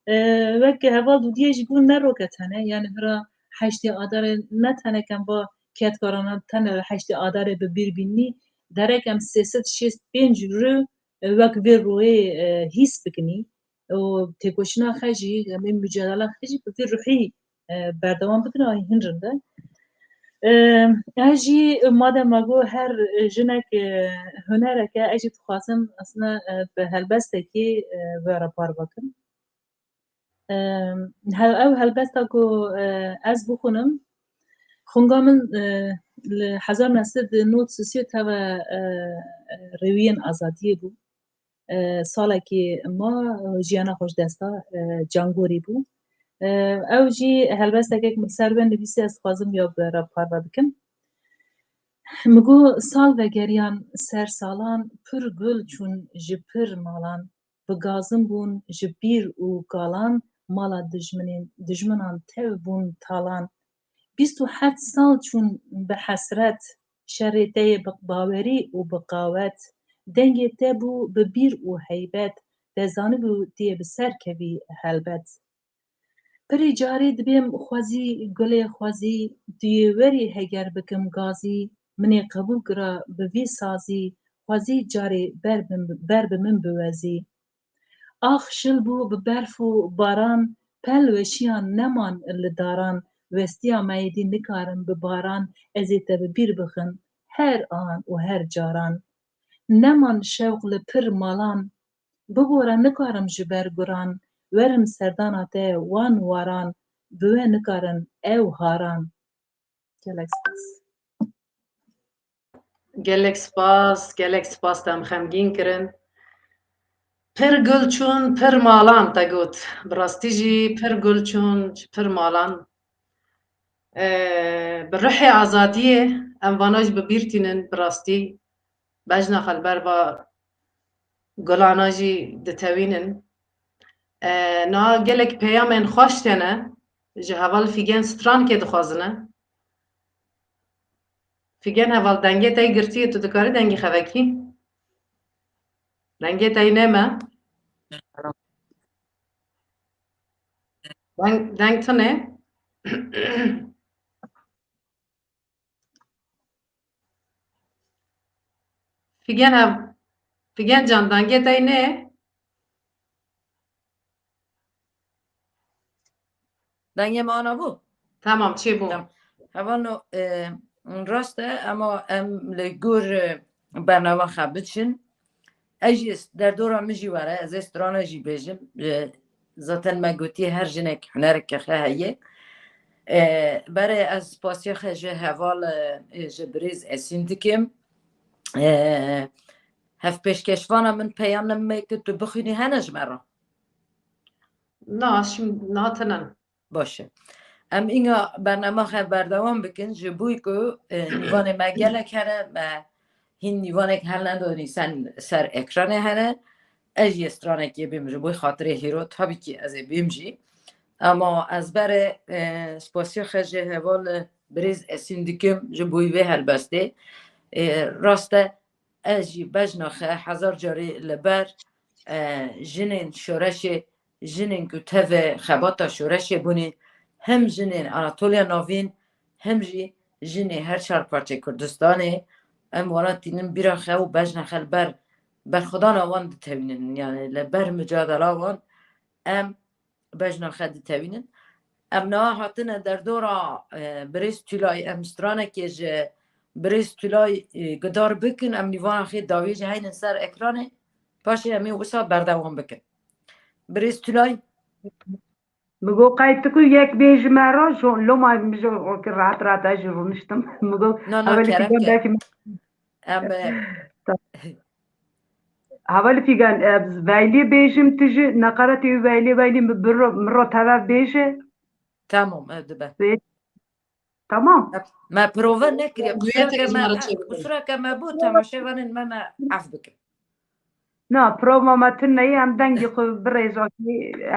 E, wek heval Dûdiyê jî got ne roke tene, yani hira heştê Adarê ne tene kem va kedkarana tene heştê Adarê bi bîr bînî, derek em sê sed şêst pênc rû, e, wek vê royê, e, hîs bikinî. Û têkoşîna xwe jî, em ê mucadela xwe jî bi vî ruhî, e, berdewam bikin, ay hin rind e. E, ez jî madem me got her jinek, e, hunerek e, ez jî dixwazim aslında, e, bi helbestekî, e, we re parve kim. E, he-, ew helbesta ku, e, ez bixwînim, xunga min, e, li hezar neh sed nod sisê teve, e, e, rêwiyên azadiyê bû. E, salekî ma, e, jiyana xwe ji dest da, e, cangorî bû. E, ew jî helbesteke ku min ser we nivîsî, ez dixwazim ya bi re parve bikim. Min got, sal vegeriyan ser salan, pir gul çûn ji pir malan, bi gazin bûn ji bîr û kalan, mala dijminên, dijminan tev bûn talan. Bîst û heft sal çûn bi hesret, şerê te yê bi bawerî û bi qawet. Dengê te bû bi bîr û heybet, te zanibû tu yê bi ser kevî helbet. Pirî carî dibêm xwezî, gulê xwezî, tu yê werî heger bikim gazî, min ê qebûl kira bi vî sazî, xwezî carê ber bi, ber bi min biwezî. Ax şil bû bi berf û baran, pel weşiyan neman li daran, westiya me yê dî nikarim bi baran, ez ê te bi bîr bixim her an û her caran. Neman şewq li pir malan, bibore nikarim ji ber guran, werim serdana te wan waran, bi we nikarin ew haran. Gelek spas. Gelek spas, gelek spas, te em xemgîn kirin. Pir gul çûn, pir malan te got. Bi rastî jî pir gul çûn, pir malan. Ee, bi ruhê azadiyê em vana jî bi bîr tînin, bi rastî. Bejna xwe li ber va gulana jî ditewînin. E, niha gelek peyamên xweş têne ji heval Fîgen Strankê dixwazine. Fîgen heval, dengê te yê girtiye, tu dikarî dengê xwe vekî? Dengê te yê neme? Deng, deng tune. Figen ev, Figen can, dengê te yê nê? Dengê me ana bû? Tamam, çêbû. Tamam. Hevalno, e, rast e, ema em li gor, e, bernama xwe biçin. Ez jî s-, derdora min jî were, ez ê strana jî bêjim. E, zaten me gotiye her jinek hunereke xwe heye. E, berê ez spasiya xwe ji heval, e, ji birêz Esîn dikim. E, hevpêşkeşvana min peyam me kir tu bixwînî hene ji me re? Na, şim-, niha tinen. Baş e. Em înga bernama xwe berdewam bikin, ji bo ku, e, nîvanê me gelek hene, me hîn nîvanek hel nedonî sen ser ekranê hene. Ez jî stranekê bêm ji bo xatirê hîro, tabii ki ez ê bêm jî. Ama ez berê, e, spasiya xwe ji heval, e, birêz Esîn dikim ji bo vê helbestê. E, rast e, ez jî bejna xwe hezar carî li ber, e, jinên şoreşê, jinên ku tevê xebata şoreşê bûnê, hem jinên Anatoliya Navîn, hem jî jinê her çar parçeyê Kurdistanê, em wana tînin bîra xwe û bejna xwe li ber berxwedana wan ditewînin. Yani li ber micadela wan em bejna xwe ditewînin. Em niha hatine derdora, e, birêz Tülay, em stranekê ji birêz Tülay, e, gidar bikin, em nîvana xê dawî jî heynin ser ekranê, paşê em ê wisa berdewam bikin. Birêz Tülay. Min got, qey tu ku yek bêjî me re, jo-, loma min ji, o ki rahat rahat ez jî rûniştim. Min got, Na, na, hevalî gerek Figen e. Belkî Em, e, Hevalî Figen, e, veylê bêjim, tu jî neqaretê wî veylê, veylê min biro, min ro teve bêje. Tamam, e, dibe. Wê-, tamam. Me prova nekiriye. Duetê Qusura ke me, qusura ke me bû, temaşevanên me, me af bikin. Na, prova me tune ye, em dengê xwe bi rêzakî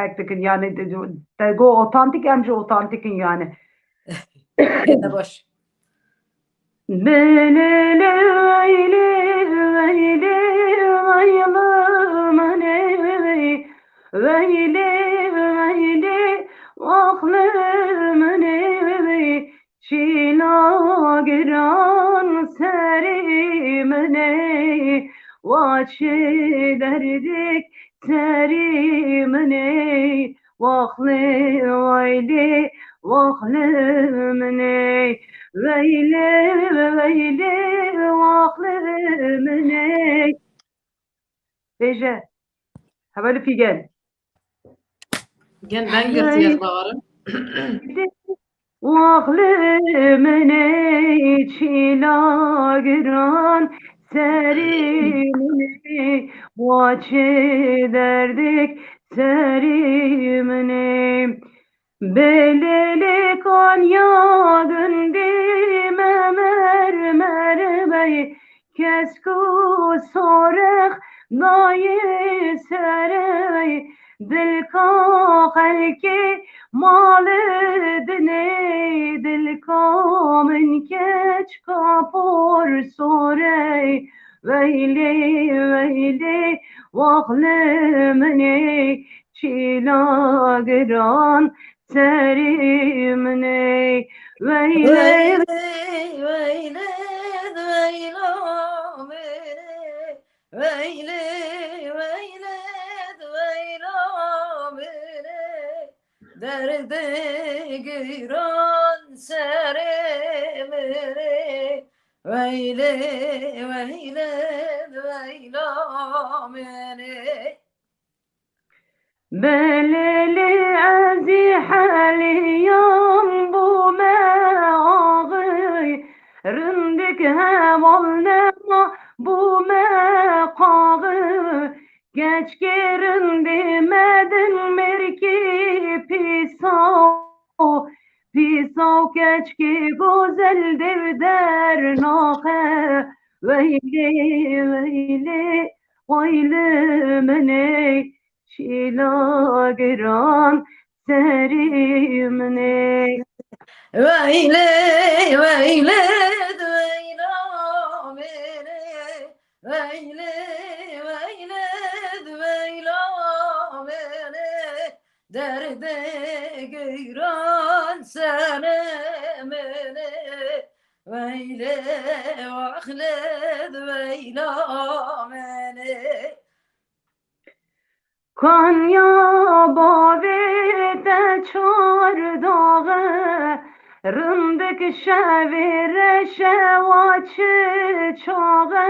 ek dikin, yani, te got otantik, em jî otantik in, yani. Ê, ne baş. Belê, veylê, veylê, veyli min ê, veylê, veylê, waxlê min ê, çîla giran serê min ê, wa çi derdek serê min ê, waxlê, veylê, waxlê min ê, veylê, veylê, waxlê min ê. Bêje, hevalî Figen. Figen deng girtiye, ez bawerim. Waxlê min ê, çîla giran serê min ê, wa çi derdek serê min ê. Belê lê kaniya gundê me mermer bey, kesk û sorex dayê serey, dilka xelkê malê dinê, dilka min keçka por sorey, veylê, veylê, waxlê min ê, çîla giran serê min ê. Veylê, veylê, veylê, veyla min ê. Veylê, veylê, veyla min ê. Derdê giran serê min ê. Veylê, veylê, veyla min ê. Belê lê ezî heliyam bûme axî, rindik heval nema bûme qaxî. Keçkê rindê me din mêrkî pîsa, pîsa û keçkê gozel dev dernaxe. Veylê, veylê, weyli min ê, çîla giran serî min ê. Weylê, weylê, weyla min ê. Weylê, weylê, weyla min ê. Derdê geyran serê min ê, weylê wexlêd weyla min ê. Kanya bavê te çar daxe, rindik şevê reşewa çi çaxe,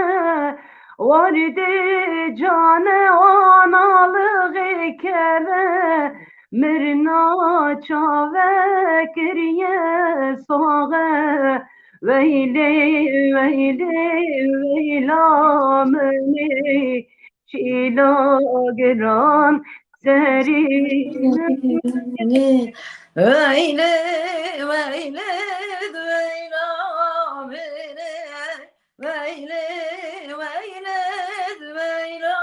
wardê cane analixê keve, mirna çave kiriye saxe. Weylê, weylê, weyla min ê, çîla giran serî min ê. Weylê, weylê, weyla min ê. Weylê, weylê, weyla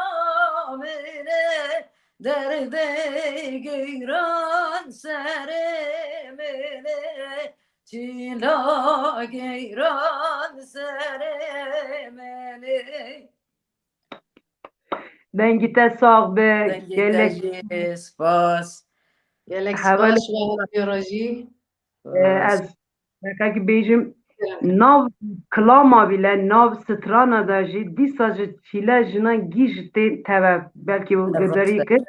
min ê, derdê geyran serê min ê, çîla geyran serê min ê. Dengî te sax be. Dengê te jî spas. Gelek spas ji we re jî. E, ez Rexekî bêjim, nav kilama bîle, nav strana de jî dîsa ji çîle jinan gî ji tê teve. Belkî û gidarî kir.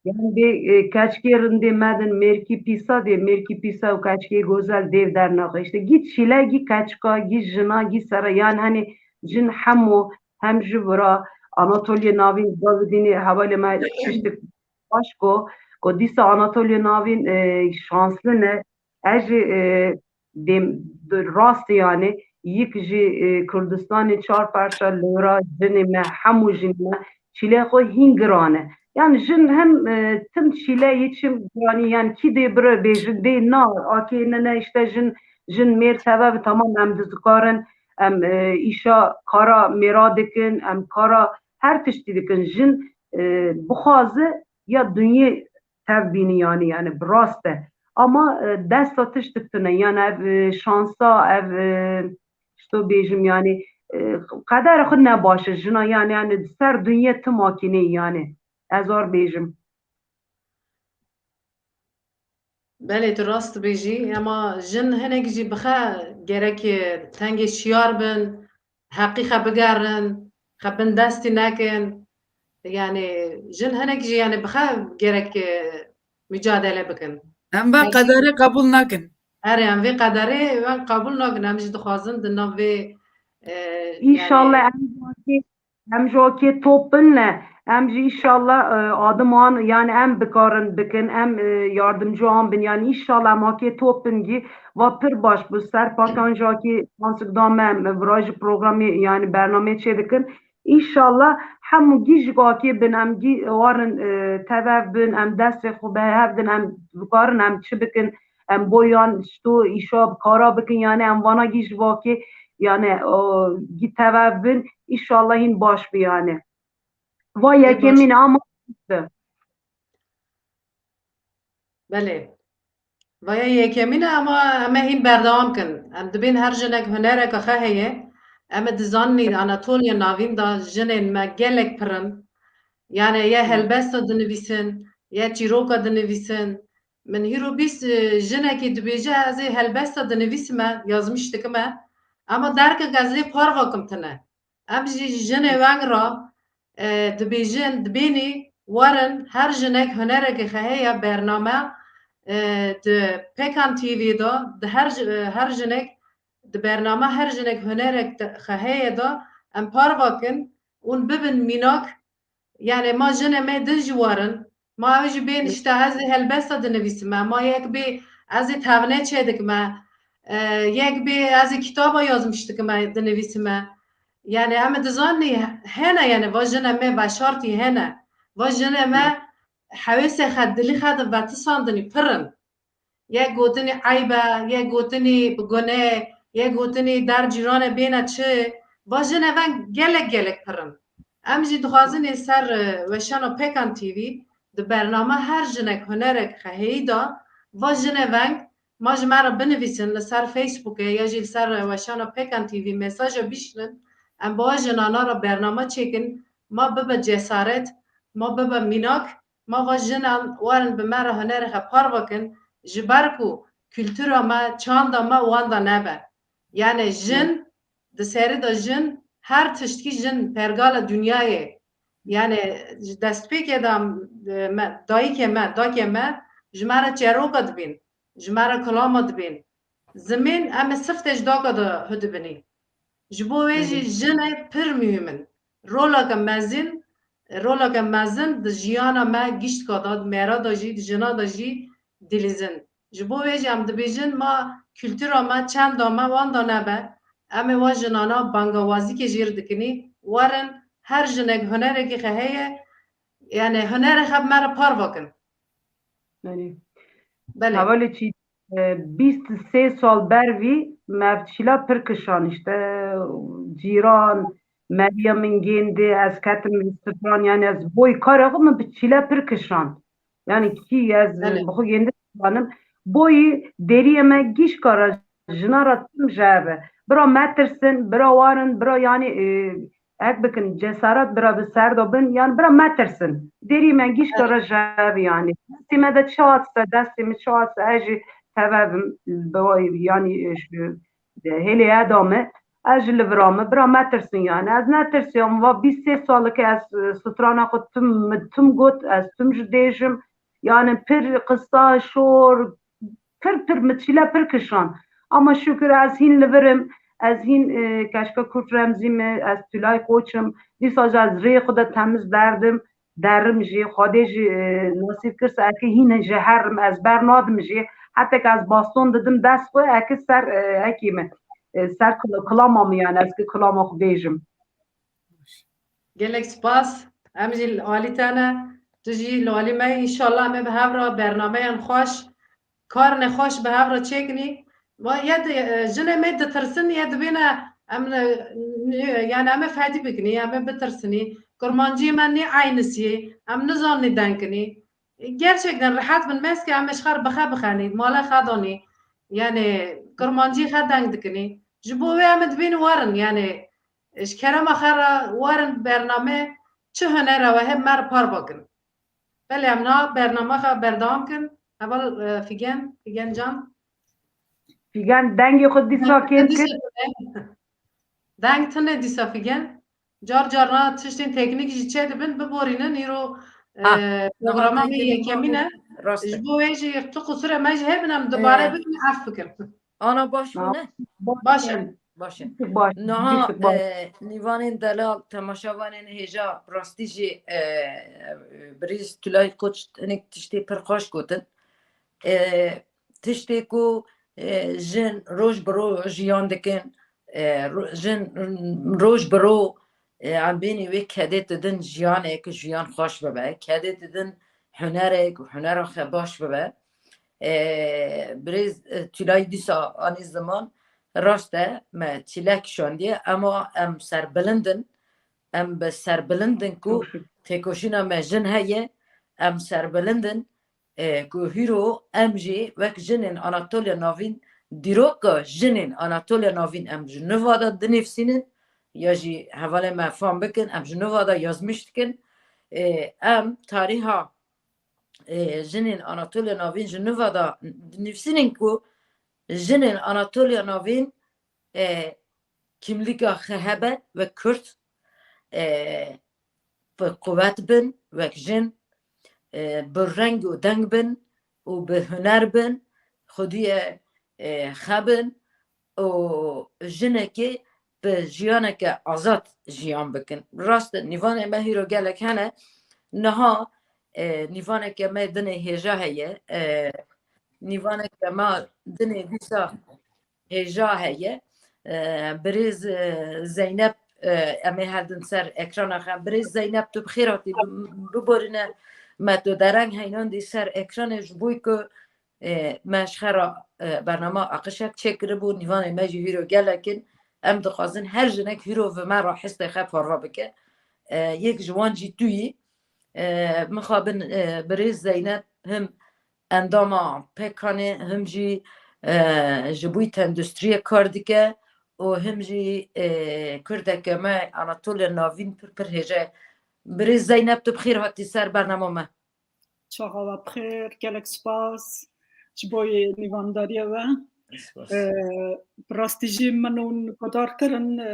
Yanî bê, e, keçikê rindê me din, mêrkî pîsa dê, mêrkî pîsa û keçikê gozel dêv dernaxe. Îşte gî çîle, gî keçika, gî jina, gî sere, yanî henê jin hemû, hem ji vira Anatoliya Navîn, Davidînê hevalê me tiştik baş ko, ko dîsa Anatoliya Navîn, e, şansli ne. Ez jî, e, dêm, rast e, yanî yek jî, e, Kurdistanê çar parça lêra jinê me, hemû jinê me çîlê xwe hîn giran e. Yanî jin hem, e, tim çîle yê çim giranî, yanî kî dê bire bêjin, dê na, akê ne, ne, îşte jin, jin mêr teve bi, tamam, em dizikarin, em, e, îşa kara mêra dikin, em kara her tiştî dikin. Jin, e, bixwaze ya dinyê tev bînî, yanî, yanî bi rast e. Ama, e, desta tiştik tune, yanî ev, e, şansa, ev, e, ji to bêjim, yanî, e, qedera xwe ne baş e jina, yanî, yanî ser dinyê tim akî nê, yanî ez ar bêjim. Belê, tu rast dibêjî, ema jin hinek jî bixe gerek tengê şiyar bin, heqî xe bigerin, xe bindestî nekin. Yanî jin hinek jî, yanî bixe gerek, e, mücadele bikin. Em van qederê qebûl nakin. Erê, em vê qederê van qebûl nakin. Em jî dixwazin di nav vê, e, Înşallah yanî em Em ji okê top bin ne. Em jî înşallah, e, adim an, yanî em bikarin bikin, em, e, yardimcî an bin. Yanî înşallah em akê top bin gî, va pir baş bû. Ser pakan ji akê pansik da me, em vira jî programê, yanî bernameyê çê dikin. Înşallah hemû gî ji akê bin, em gî warin, e, tevev bin, em destê xwe bi hev din, em bikarin, em çi bikin, em boyan, ji to îşa bi kara bikin, yanî em vana gî ji vakê, yanî, o, gî tevev bin, înşallah hîn baş bi, yanî. Va yekemîn ama Belê. Vaya yekemîn e, ama em ê hîn berdewam kin. Em dibên her jinek hunereke xwe heye. Em ê dizanîn Anatoliya Navîn de jinên me gelek pir in. Yanî ya helbesta dinivîsin, ya çîroka dinivîsin. Min hîro bîst, e, jinekî dibêje, ez ê helbesta dinivîsime, yazmîş dikime. Ema derkek ez lê parva kim tine. Em jî ji jinê weng re, e, dibêjin, dibênî, werin, her jinek hunerekê xwe heye, bername, e, di Pekan T V de, di her ji-, e, her jinek, di bername her jinek hunerek te-, xwe heye de, em parva kin, hûn bibin mînak, yanî ma jinê me din jî werin, ma ew jî bên, işte, ez ê helbesta dinivîsime, ma yek bê ez ê tevne çêdikime, e, yek bê ez ê kitaba yazmîş dikime, dinivîsime. Yanî em ê dizanî hene, yanî va jinê me veşartî hene. Va jinê me hewêsê xwe dilî xwe de vetisandinî pir in. Yek gotinî eyb e, yek gotinî bi gune, yek gotinî der cîranê bêne çi. Va jinê me gelek gelek pir in. Em jî dixwazin ê ser, e, weşana Pekan T V di bername her jinek hunerek xwe heyî de, va jinê veng ma ji me re binivîsin li ser Facebookê ya jî li ser, e, weşana Pekan T V mesaja bişînin. Em bi wa jinana re bername çêkin, ma bibe cesaret, ma bibe mînak, Ma va jinan werin bi me re hunerê xwe parve kin, ji ber ku kultura me, çanda me wenda nebe. Yani jin, di serî de jin, her tiştkî jin, pergala dinyayê. Yani ji destpêkê de, e, me, dayikê me, dakê me ji me re çêroka dibîn, ji me re kilama dibîn. Zimên em ê siftê ji daka de hudibinî. Ji bo wê jî Hı hı. jinê pir muhîm in. Roleke mezin, roleke mezin di jiyana me giştka de, di mêra de jî, di jina de jî dilîzin. Ji bo wê jî em dibêjin, ma kultura me, çanda me wanda nebe. Em ê wa jinana bangawazîkê jê re dikinî, werin her jinek hunerekî xwe heye, yani hunerê xwe bi me re parve kin. Belê. Belê. Hevalê çî, e, bîst sê sal ber vî me ev çîla pir kişan, işte, cîran, Meryem min gêndî, ez ketim stran, yani ez boy karê xwe min bi çîla pir kişan. Yani kî ez Belê. bi xwe gêndî zanim. Boyî deriyê me gişka re jina re tim ji ev e. Bira metirsin, bira warin, bira yani, e, hek bikin, cesaret bira bi ser de bin, yani bira metirsin. Derî me gişka Evet. re jev yani. Destê me de çi hatse, destê min çi hatse, ez jî tevevim, bi wa-, yani, e, ji, e, hêlê eda me, ez jî li vira me, bira metirsin yani. Ez netirsiyam, va bîst sê salike ez, e, strana xwe tim, min tim got, ez tim jî dêjim. Yani pir qisa, şor, pir pir min çîle pir kişan. Ama şükür ez hîn li vir im, ez hîn, e, keşke Kurt Remzî me, ez Tülay Koç im. Dîsa jî ez rêyê xwe de temiz derdim, derim jî, Xwedê jî, e, nasîb kir se eke hîn ji herim ez ber nadim jî. Hetek ez baston didim dest xwe, eke ser, e, ekî min, e, ser kil-, kilama min yani ez ki kilama xwe bêjim. Gelek spas. Em jî li alî te ne. Tu jî li alî me. Înşallah em ê bi hev re bernameyan xweş, karine xweş bi hev re çêkinî. Ma yê di, e, jinê me ditirsin, yê dibêne em, e, yani em ê fedî bikinî, em ê bitirsinî. Kurmanciyê me nê eynisiyê, em nizaninî deng kinî. Gerçekten rehet bin, meske em ê ji xwe re bixe bixenî, mala xwe danî. Yani kurmanciyê xwe deng dikinî. Ji bo wê em ê dibêne werin, yani Ji kerema xwe re werin bername çi hunera we hebe me re parve kin. Belê em niha bernama xwe berdewam kin. Heval, e, Figen, Figen can. Figen dengê xwe dîsa kêm kir. Deng tune dîsa Figen. Car carna tiştên teknîk jî çêdibin, biborînin. Îro, e, Ah, programa niha me teknîk yekemîn e. Rast e. Ji bo wê jî tu qusure me jî hebin em dubare Ee, bikin, ef bikin. Ana baş bû ne? Baş e. Baş e. Baş, Niha, baş. E, nîvanên delal, temaşevanên hêja, bi rastî jî, e, birêz Tülay Koç hinek tiştê pir xweş gotin. E, tiştê ku, e, jin roj bi roj jiyan dikin, e, ro-, jin roj bi roj, e, em bênî wê kedê didin jiyanek, jiyan xweş bibe, kedê didin hunerek, hunera xwe baş bibe. E, birêz, e, Tülay dîsa anî ziman, rast e, me çîlek şandiye, ema em serbilind in, em bi serbilind in ku Çok şükür. Têkoşîna me jin heye, em serbilind in, e, ku hîro em jî wek jinên Anatoliya Navîn, dîroka jinên Anatoliya Navîn em ji nuva de dinivsînin, ya jî hevalê me fam bikin, em ji nuva de yazmîş dikin. E, em tarîha e, jinên Anatoliya Navîn ji nuva de dinivsînin ku jinên Anatoliya Navîn, e, kimlîka xwe hebe wek Kurd, e, bi quwet bin, wek jin, e, bi reng û deng bin û bi huner bin, xwediyê, e, xwe bin û jinekê bi jiyaneke azad jiyan bikin. Rast e, nîvanê me hîro gelek hene. Niha, e, nîvaneke me dinê hêja heye. E, nîvaneke me dinê dîsa hêja heye. E, birêz, e, Zeynep, e, em ê heldin ser ekrana xwe. Birêz Zeynep, tu bi xêr hatî, bi-, biborîne me tu dereng heynandî ser ekranê ji bo ku e, me ji xwe re, e, bernama aqişek çêkiribû, nîvanê me jî hîro gelek in. Em dixwazin her jinek hîro vi me re histê xwe parve bike. E, yek ji wan jî tu yî. E, mixabin, e, birêz Zeynep him endama P K K'ê, him jî, e, ji bo tendustriyê kar dike û him jî, e, kurdeke me Anatoliya Navîn pir pir hêje. Birêz Zeynep, tu bi xêr hatî ser bernama me. Çaxa we bi xêr, gelek spas ji bo yê nîvandariya we. Spas. E, bi rastî jî min hûn guhdar kirin, e,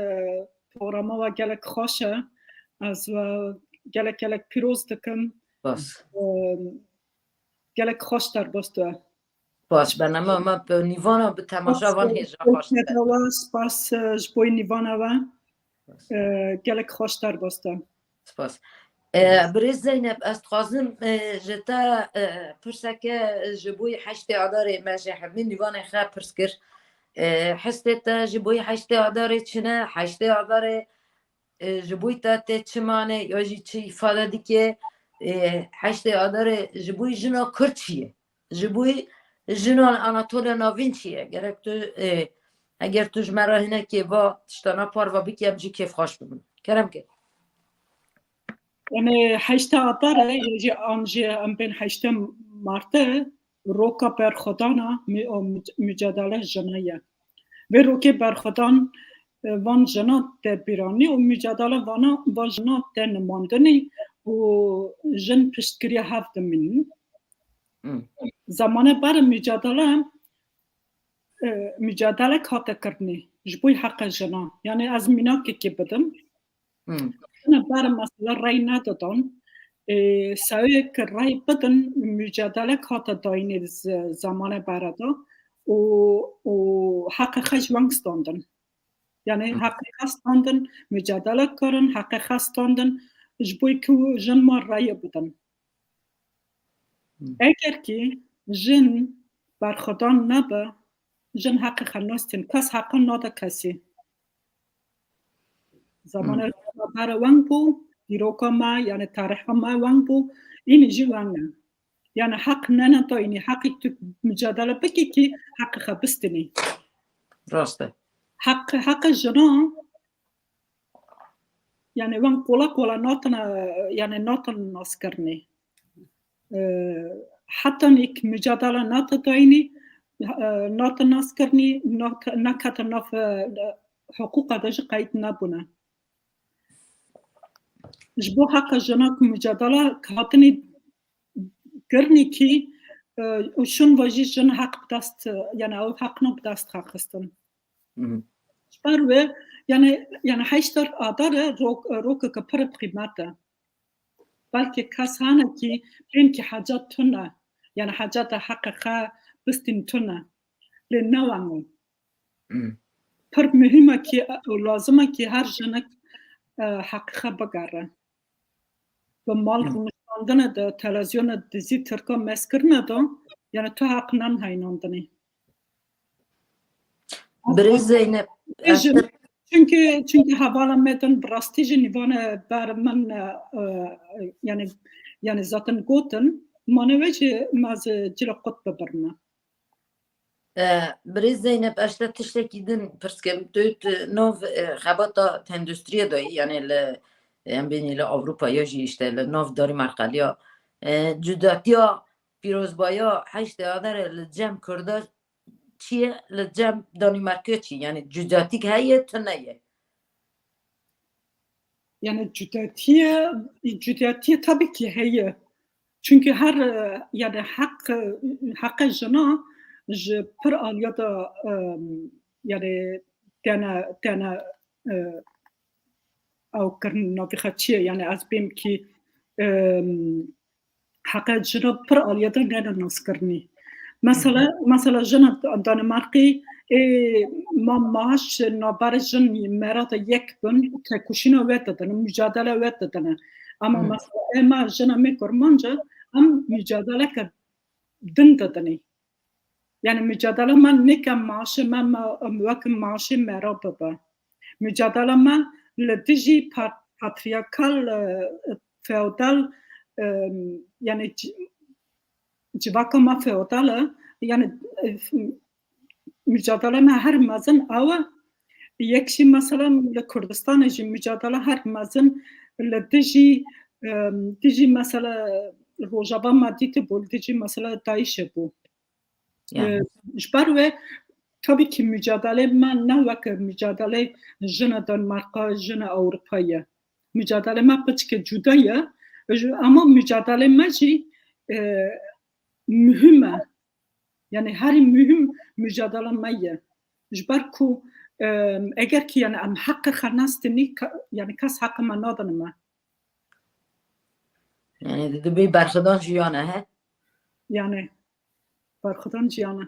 programa we gelek xweş e. Ez we gelek gelek pîroz dikim. Spas. E, gelek xweş derbas dibe. Spas, bername me bi nîvana, bi temaşa van hêja xweş dibe. Spas, e, ji bo nîvana we. Spas. E, gelek xweş derbas dibe. Spas. E, birêz Zeynep, ez dixwazim, e, ji te, e, pirseke ji bo heştê Adarê, me ji hemî nîvanê xwe pirs kir. E, hestê te ji bo heştê Adarê çi ne? Heştê Adarê, e, ji bo te tê çi mane ya jî çi îfade dike? E, heştê Adarê ji bo jina Kurd çi ye? Ji bo jinan Anatoliya Navîn çi ye? Gerek tu, e, eger tu ji me re hinekê va tiştana parve bikî, em jî kêfxweş bibin. Kerem ke. Em ê heşta Adarê, ya jî an jî em bên heştê Martê, roka berxwedana mü-, o müc-, mücadele jina ye. Vê rokê berxwedan, e, van jina te bîranî û mücadele vana, van jina te nimandinî û jin piştgiriya hev dimînin. Hmm. Zamane ber mücadele, e, mücadele hate kirinî ji bo heqê jina. Yani ez mînakekê bidim. Hmm. Jina ber mesela rey nedidan. E, sewê ki rey bidin, mücadele hate dayînê z-, zamane bere de û, û heqê xwe ji weng standin. Yani Hmm. heqê xwe standin, mücadele kirin, heqê xwe standin, ji bo ku jin ma reyê bidin. Hmm. Eger ki jin berxwedan nebe, jin heqê xwe nastin, kes heqan nade kesî. Zamanê Hmm. me bere weng bû, dîroka me, yani tarîha me weng bû, înî jî weng e. Yani heq nene dayînî, heqî tu mücadele bikî ki heqê xwe bistinî. Rast e. Heq, heqê jina, yani wan qola qola natin, yani natin naskirinî. E, heta nîk mücadele nate dayînî, e, nate naskirinî, nate, nekete nav, e, hiqûqa de jî qeyd nebûne. Ji bo heqa jina ku mücadele hatinî kirinî kî, e, û şûn ve jî jin heq bi dest, yani ew heqna bi dest xwe xistin. Hı hı. Ji ber wê, yani, yani heşt Adar e, rok-, rokeke pir bi qîmet e. Belkî kes hene kî bên kî hecet tune, yani heceta heqê xwe bistîn tune. Lê ne wano. Hmm. Pir muhîm e kî û lazim e kî her jinik, e, heqê xwe bigere. Bi mal Hmm. rûniştandine de, televizyona dizî Tirka mezkirine de, yani tu heq nan heynandinê. Birêz Zeynep, Jin, ez te- çünkü, çünkü hevala me din bi rastî jî nîvane ber min, e, e, yani, yani zaten gotin, mane wê jî me ez cila qut bibirme. E, birêz Zeynep, ez te tiştekî din pirs kim. Tu, tu nav, e, xebata tendustriyê de, yani li, em bênî li Ewropa ya jî işte li nav Danîmarka ya, e, cudatiya pîrozbaya heştê Adarê li cem Kurda çi ye, li cem Danîmarkê çi? Yani cudiyatîk heye, tune ye? Yani cudiyatiye, cudiyatiye tabii ki heye. Çünkü her, e, yani heq, e, heqê jina ji pir aliya de, e, yani tene, tene, e, ew kirin navî xwe çi ye? Yani ez bêm ki, e, heqê jina pir aliye de nene naskirinî. Mesela, Hı hı. mesela jina Danimarkî, ê, ma maaş navbera jin mera de yek bin, têkoşîna wê didine, mücadele wê didine. Ama Hı. mesela ê ma jina me kurmanca, em mücadeleke din didinî. Yani mücadele me neke maaşê me, me, wek maaşê mera bibe. Mücadele me li dijî pat-, patriyakal, e, feodal, e, yani ci-, civaka me feodal e, yani, e, mücadele me her mezin ew e. Yek jî mesela li Kurdistanê jî mücadele her mezin li dijî, e, dijî mesela Rojava me dîtibû, li dijî mesela DAIŞê bû. Yani. E, ji ber wê, tabii ki mücadele me ne weke mücadele jina Danimarka, jina Ewropa ye. Mücadele me piçke cuda ye. Ji-, ama mücadele me jî, e, muhim e. Yani herî muhim mücadele me ye. Ji ber ku, e, eger ki yani em heqê xwe nestinî, yani kes heqê me nadine me. Yani dibê berxwedan jiyan e, he? Yani berxwedan jiyan e.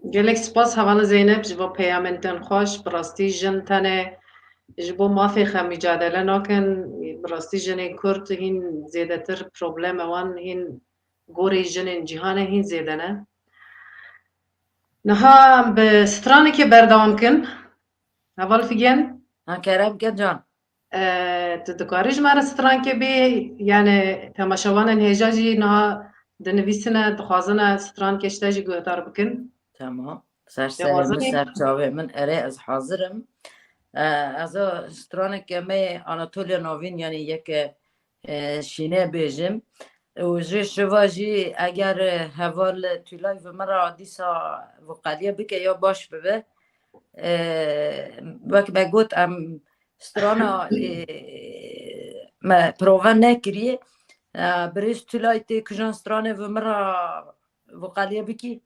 Gelek spas hevala Zeynep ji bo peyamên te xweş. Bi rastî jin tenê ji bo mafê xwe mücadele nakin. Bi rastî jinên Kurd hîn zêdetir problemê wan hîn gorê jinên cîhanê hîn zêde ne. Niha bi stranekê berdewam kin. Heval Figen. Ha, kerem ke can. E, tu dikarî ji me re strankê bê, yani temaşevanên hêja jî niha dinivîsine, dixwazine strankê ji te jî guhdar bikin. Tamam. Ser serê min, ser çavê min, erê ez hazir im. E, ez a straneke me Anatoliya Navîn, yani yeke, e, şîne bêjim. Û ji şiva jî eger, e, heval Tülay bi min re dîsa voqaliye bike ya baş bibe. E, wek me got, em strana, e, me prova nekiriye. E, birêz Tülay tê kijan stranê bi min re voqaliye bikî?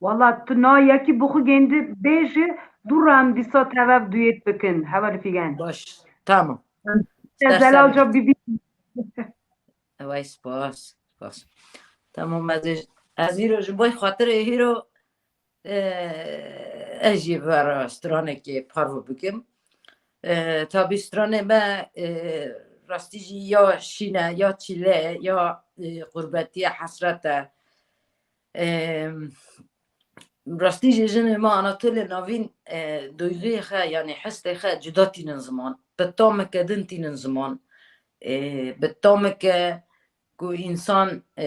Wala tu na yekî bi xwe gêndi bêje, dû re em dîsa tev ev duyêt bikin. Heval Figen. Baş, tamam. Te Zelal ca bibî. Vay spas, spas. Tamam, ez, ez hîro ji bo xatirê hîro, e, ez jî vera stranekê parve bikim. E, tabî stranê me, e, rastî jî ya şîne, ya çîle, ya, e, qurbetiye, hesrete. E, rastî jî jinê me Anatolya Navîn, e, duyguyê xwe, yani hestê xwe cuda tînin ziman. Bi tameke din tînin ziman. E, bi tameke ku însan, e,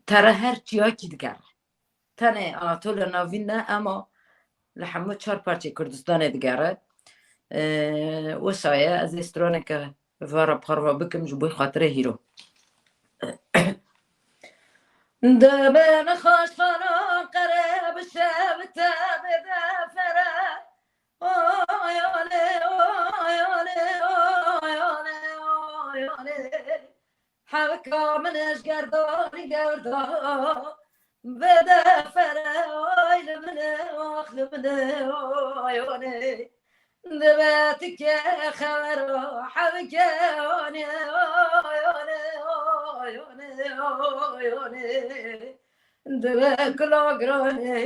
tere her çiyakî digere. Tenê Anatolya Navîn ne, ema li hemû çar parçeyê Kurdistanê digere. E, wisa ye, ez ê straneke vara parva bikim ji bo xatirê hîro. Dibin xaşxanan qere bi şev te bide fere. Oyane, oyane, oyane, oyane. Hewka min ji gerdanî gerda bide fere, oy li min e, wax li min e, oyane. Dibe tike xewera hewke, one, oyane, oyane, oyane. Dibe kula girane,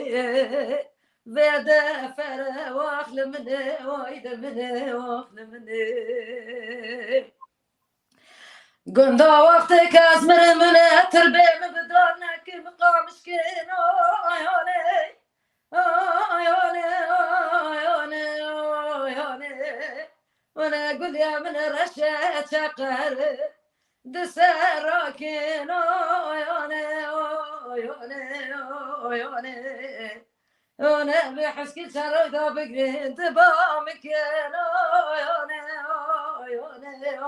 vede fere, wax li min e, oy li min e, wax li min e. Gunda wextê kes mirimine, tirbê min bi dar nekim qamişkên, oyane. Oyane, oyane, oyane. One gulya min reşe çeqer di ser rakin, oyane, oyane, oyane. One bi heskî çeroy da bigrin di ba mikin, oyane, oyane,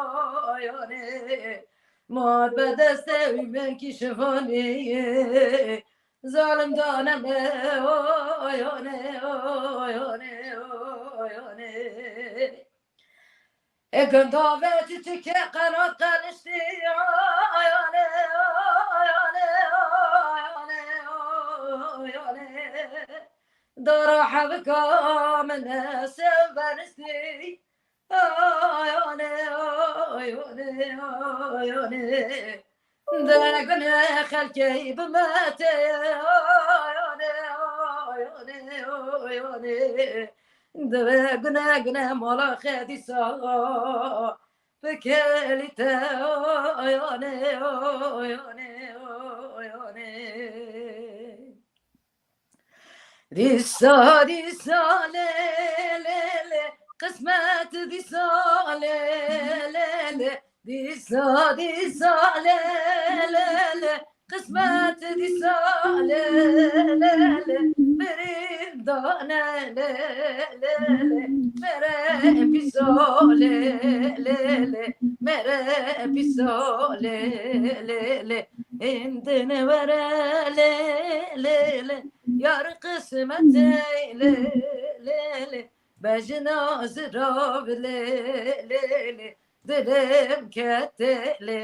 oyane. Mat be destê wî min kî şivanî. Zalim dane me, oy, one, oy, one, oy, one. E gunda ve çiçike qenat qeliştî, oy, one, oy, one, oy, one, oy, one. Dara hevika min sev benistî. Oyane, oyane, oyane. De gune xelkê bi me tê. Oyane, oyane, oyane. De gune gune mala xedîsa. Bi kelî te. Oyane, oyane, oyane. Dîsa, dîsa, lê, lê, lê, qismet dîsa, lê, lê, lê, dîsa, dîsa, lê, lê, lê, qismet dîsa, lê, lê, lê, birîndane, lê, lê, lê, mere pîso, lê, lê, lê, mere pîso, lê, lê, lê, hindine were, lê, lê, lê. Yar qismetê lê, lê, lê. Bejina zirav lê, lê, lê. Dilim kete lê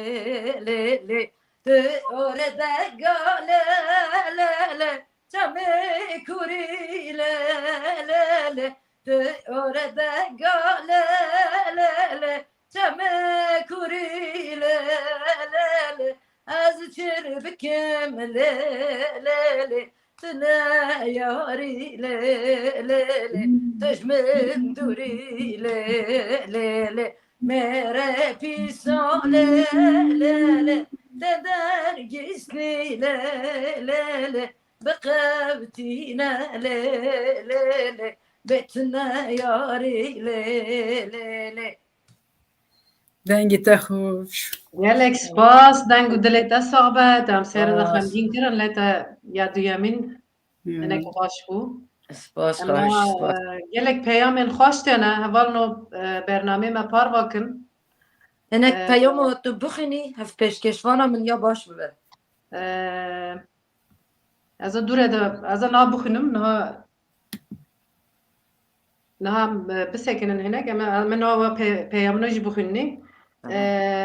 lê lê. Tu orede gale lê lê. Çemê kurî lê lê lê. Tu orede gale lê lê. Çemê kurî lê lê lê. Ez çir bikim lê lê lê. Tu ne yarî lê lê lê. Tu ji min dûrî lê lê lê. Mêre pîsa lê lê lê. Te dergîstî lê lê lê. Biqewtîne lê lê lê. Bê tu ne yarî lê lê lê. Dengê te xweş. Gelek spas, deng û dilê te sax be. Te em sêrin de Spas. Xemgîn kirin, lê te ya duyemîn Hmm. hinek baş bû. Spas, Em xweş, na, spas. e, gelek peyamên xweş têne, hevalno, e, bernamê me parva kin. Hinek E, peyama tu bixwînî, hev pêşkêşvana min ya baş bibe. E, ez ê dûre de, ez ê na bixwînim, niha Niha, e, bisekinin hinek, em, em niha we pe-, peyamino jî bixwînî. Tamam. E,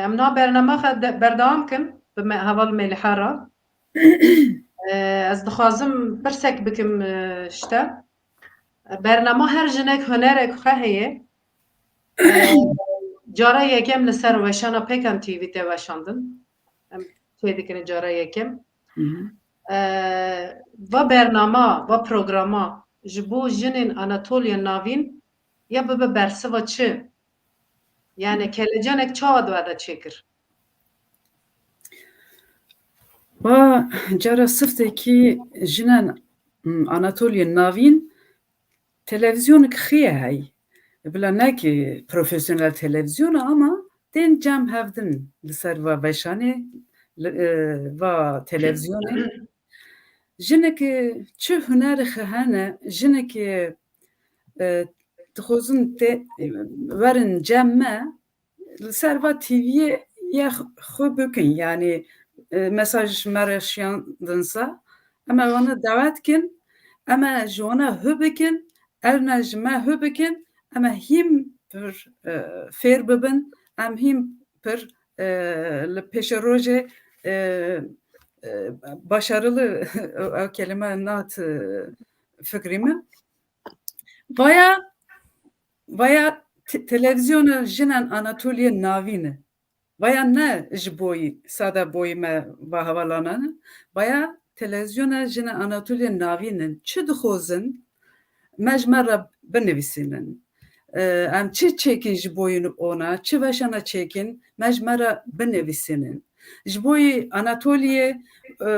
em niha bernama xwe de-, berdewam kin bi me, heval Meliha re. E, ez dixwazim pirsek bikim, e, ji te. Bernama her jinek hunerek xwe heye. E, cara yekem li ser weşana Pêkan T V tê weşandin. Em çê dikin cara yekem. Hı hı. E, va bernama, va programa ji bo jinên Anatoliya Navîn ya bibe bersiva çi? Yani kelecanek çawa di we de çêkir? Va cara siftekî jinen, m, Anatoliya Navîn televîzyonek xiye hey. Bila ne ki profesyonel televîzyon e ama tên cem hevdin li ser va veşanê, li, e, va televîzyonê. Jinek çi hunerê xwe hene, jinek, e, dixwazin tê, werin cem me, li ser va T V'yê ya xwe bikin, yanî, e, mesaj ji me re şiyandin se, em ê wana dawet kin, em ê ji wana hu bikin, ew ne ji me hu bikin, em ê hîm pir, e, fêr bibin, em hîm pir, e, li pêşerojê, e, e, başarılı, ew kelime nehat, e, fikrî min. Vaya, vaya te-, televîzyona jinen Anatoliya Navîn e. Vaya ne ji boyî, sada boyî me va hevalanane. Vaya televîzyona jinen Anatoliya Navîn in. Çi dixwazin me ji me re binivîsînin. E, em çi çêkin ji boyî ona, çi veşana çêkin, me ji me re binivîsînin. Ji bo yî Anatoliyê, e,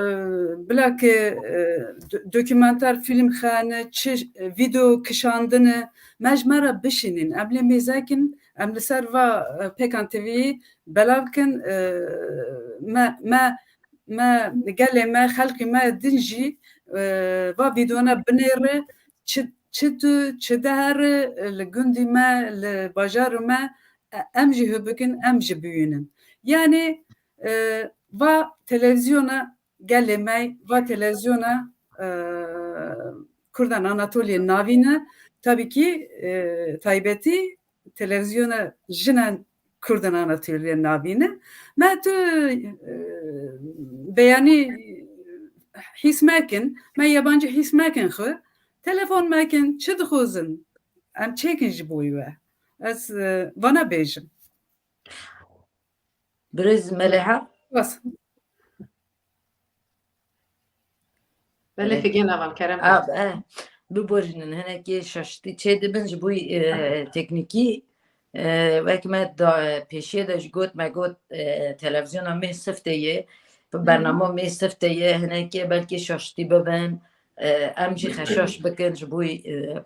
bila ke, e, do-, dokumenter fîlm xene, çi vîdeo kişandine, me ji me re bişînin. Em lê mêzekin, em li ser va, e, Pêkan T V'yê belav kin, e, me, me, me gelê me, xelkê me din jî, e, va vîdeona binêre, çi, çi tu, çi dihere, e, li gundî me, li bajarê me, e, em jî hubîkin, em jî bibînin. Yanî, e, va televîzyona gelê me, va televîzyona, e, Kurdan Anatoliyê Navîn e. Tabî kî, e, taybetî televîzyona jinan Kurdan Anatoliyê Navîn e. Me tu, e, beyanî hîs mekin, me yabancî hîs mekin xwe. Telefon mekin, çi dixwazin? Em çêkin ji bo we. Ez, e, vana bêjim. Birêz Meleha? Bas. Belê Belê. Figen heval, kerem A, kir. E, biborînin, hinekî şaştî çê dibin ji bo, e, teknîkî, e, wek me da, pêşiyê de ji got, me got, e, televîzyona mê siftê ye, Hı hı. bernama mê siftê ye, hinekî belkî şaştî bibin, e, em jî xeşaş bikin ji bo, e,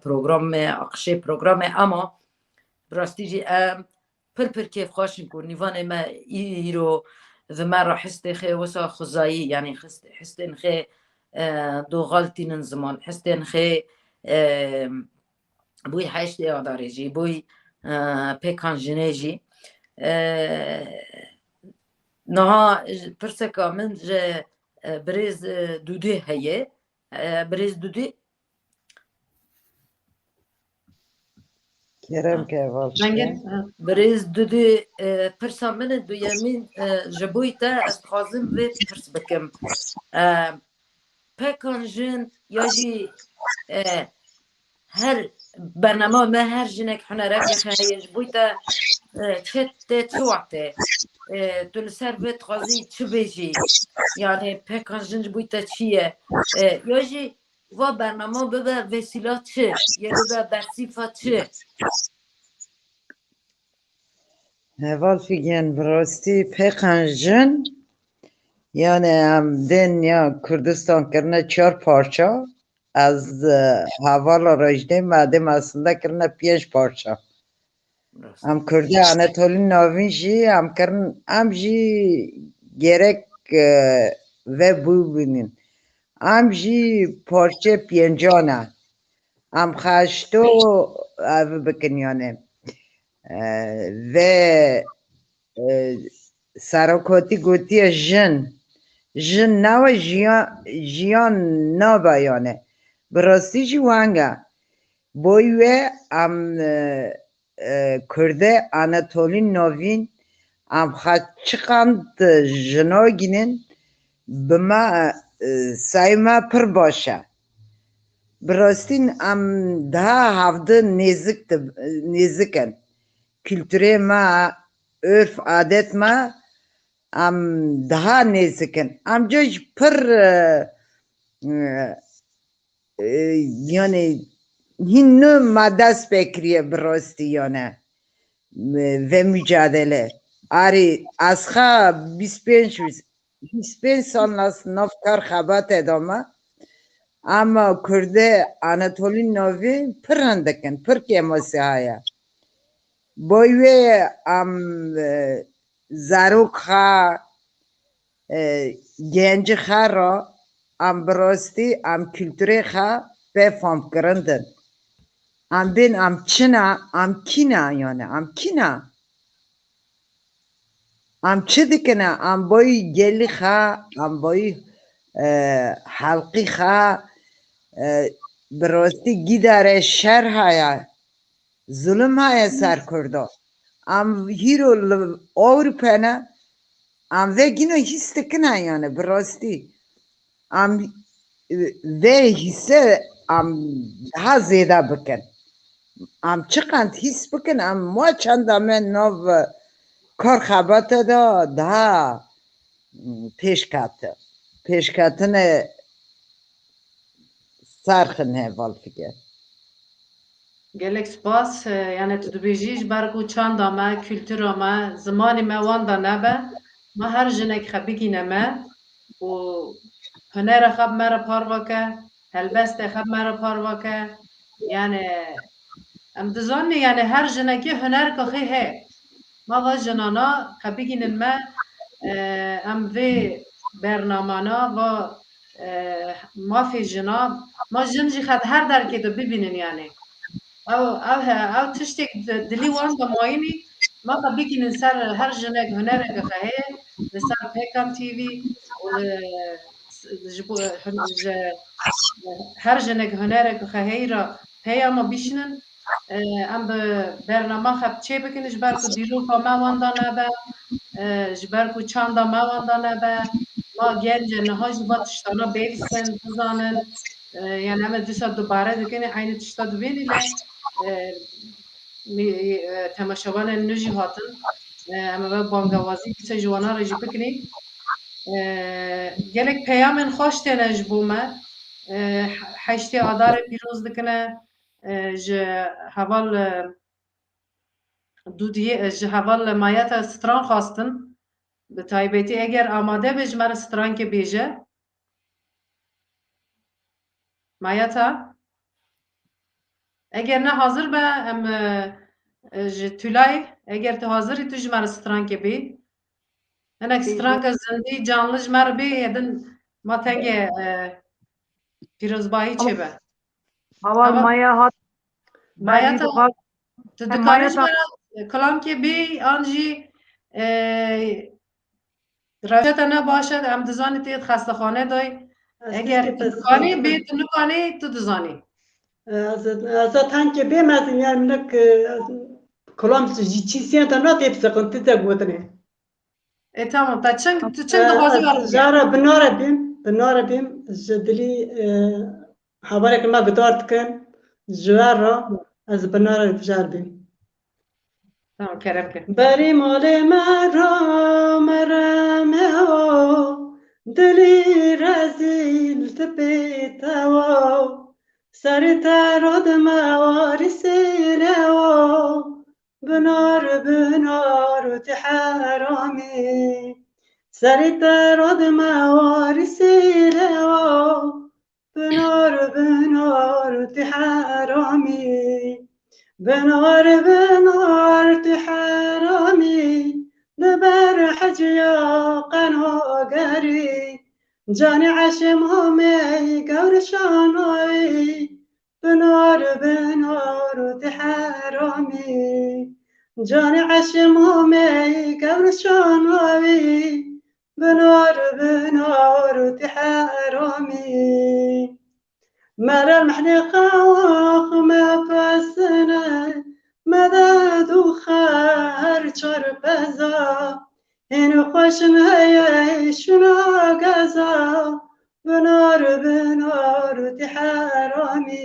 programê, aqişê programê, ama bi rastî jî em pir pir kêfxweş in ku nîvanê me îro di me re histê xê wisa xwezayî, yanî hist-, histên xê, e, doxal tînin ziman, histên xê, e, bûyî heştê Adarê jî, bûyî, e, Pêkan Jinê jî. E, niha ji, pirseka min ji, e, birêz, e, Dûdê heye. E, birêz Dûdê. Kerem ke heval. Birêz Dudî, e, pirsa min e duyemîn, e, ji bo te ez dixwazim vê pirs bikim. E, pekan jin ya jî, e, her bernama me her jinek hunerek heye ji bo te, e, çi tê çi wextê, e, tu li ser vê dixwazî çi bêjî? Yani pekan jin ji bo te çi ye? E, ya jî va bernama bibe vesîla çi? Ya bibe bersîfa çi? Heval Figen, bi rastî pekan jin, yani em dên ya Kurdistan kirine çar parça, ez, e, hevala Rejdê me dêm aslında kirine pênc parça. Em Kurdê Anatolî Navîn jî em kirin, em jî gerek, e, ve bûbînin. Em jî parçe pêncan e. Em xeşto ev bikin yani. E, ve, e, serokotî gotiye jin. Jin nawe jiyan, jiyan nabe yani. Bi rastî jî weng e. Boy we em, e, e, Kurdê Anatolî Navîn, em xwe çiqand jina gînin, bi me, e, sayê me pir baş e. Bi rastî em daha hevdi nêzik dib-, nêzik in. Kulturê me, örf adet me, em daha nêzik in. Em ca jî pir, e, e, e, yani hîn nû me dest pê kiriye bi rastî yani, e, ve mücadele. Arê ez xwe bîst pênc, bîst pênc sal nas nav kar xebate de me. Ama Kurdê Anatolî Navîn pir hindik in, pir kêmasî heye. Boy wê em, e, zarok xwe, e, gencî xwe re em bi rastî em kulturê xwe pê fam kirin din. Em bên em çi ne, em kî ne yani, em kî ne? Em çi dikine? Em boyî gelî xwe, em boyî, e, helqî xwe, e, bi rastî gîdare şer heye. Zulm heye ser Kurdo. Em hîro li Ewropa ne, em vegîno hîs dikine yani bi rastî. Em, e, vê hîse em daha zêde bikin. Em çiqand hîs bikin, em wa çanda me nav kar xebate de daha, mm, pêşkate. Pêşkatine serxin heval fikir. Gelek spas. E, yani tu dibêjî ji ber ku çanda me, kultura me, zimanê me wanda nebe, me her jinek xwe bigîne me û hunera xwe bi me re parve ke, helbestê xwe bi me re parve ke. Yani em dizanin yani her jinekê hunerka xwe heye. Ma va jinana xwe bigînin me, e, em vê bernamana va, e, mafê jina, ma jin jî xwe di her derkê de bibînin yani. Ew, ew, he, ew tiştek di-, dilî wan de mayînî, ma xwe bigînin ser her jinek hunereke xwe heye, li ser Pêkan T V û li, ji bo, hun-, ji, her jinek hunereke xwe heyî re peyama bişînin. E, em bi bernama xwe çê bikin, ji ber ku dîroka me wenda nebe, e, ji ber ku çanda me wenda nebe, ma gence niha jî va tiştana bêlisin, bizanin. E, yani em ê dîsa dubare dikin, eynî tişta dibênî le, e, mî-, e, temaşevanên nû jî hatin. E, em ê ve bangewazî dîsa ji wana re jî bikinî. E, gelek peyamên xweş têne ji bo me. E, he-, heştê Adarê pîroz dikine. E, ji heval, e, Dudiyê, e, ji heval Mayeta stran xwestin. Bi taybetî eger amade be ji me re strankê bêje. Mayeta? Eger ne hazir be, em, e, e, ji Tülay, eger tu hazir î, tu ji me re strankê bî. Hinek stranka zindî, canlı ji me re bê, yê din ma tengê, e, pîrozbahî çêbe. Heval Maya hat. Maya ta, tu dikarî ji me re kilamkê bê, an jî, e, rewşa te ne baş e, em dizanî tê xestexane de. Eger tu dikanî bê, tu nikanî, tu dizanî. Ez, ez tankê bêm ez, yani minik, e, kulam ji çîsiyên te na tê biseqin, tu te gotinê. E, tamam, ta çend, tu çend dixwazî, e, were jara binare bîm, binare bîm, ji dilî, e, hevalek me guhdar dikin, ji we re ez binare bijar bîm. Tamam, kerem ke. Berî malê me ra mereme o, dilî rezîl dibê te o. Serê te radime warîsê le o, binar, binar û ti heramî. Serê te radime warîsê le o, binar, binar ti heramî. Binar, binar ti heramî. Li ber heciya qenogerî. Canê eşê mamê gewr şanayî. Binar, binar ti heramî. Canê eşê mamê gewr şanayî. Binar, binar ti heramî. Mere mehnê qewax me pesine, medet û xer çar peza. Hîn xweşin heye şuna geza, binar, binar ti heramî.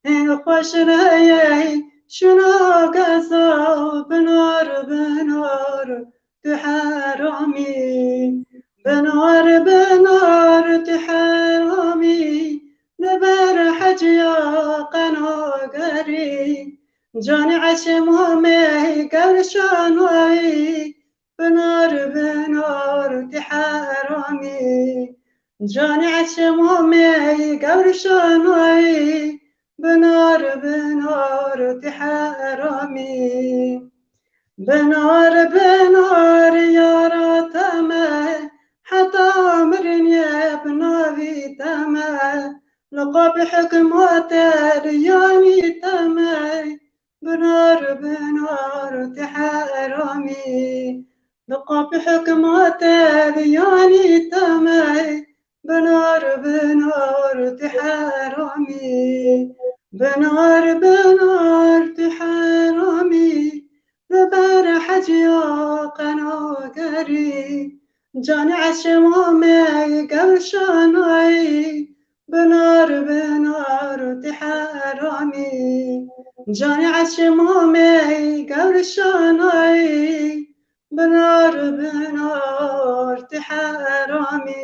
Hîn xweşin heye şuna geza, binar, binar tu heramî. Binar, binar tu heramî. Li ber heciya qenogerî. Canê eşê mamê gewr şanayî. Binar, binar ti heramî. Canê eşê mamê gewr şanayî. Binar, binar ti heramî. Binar, binar yara te me, heta mirinê bi navî te me. Li qapî hikma te li yanî te me. Binar, binar ti heramî. Li qapî hikma te li yanî te me. Binar, binar ti heramî. Binar, binar ti heramî. Li ber heciya qenogerî. Canê eşê mamê gewr şanayî. Binar, binar ti heramî. Canê eşê mamê gewr şanayî. Binar, binar ti heramî.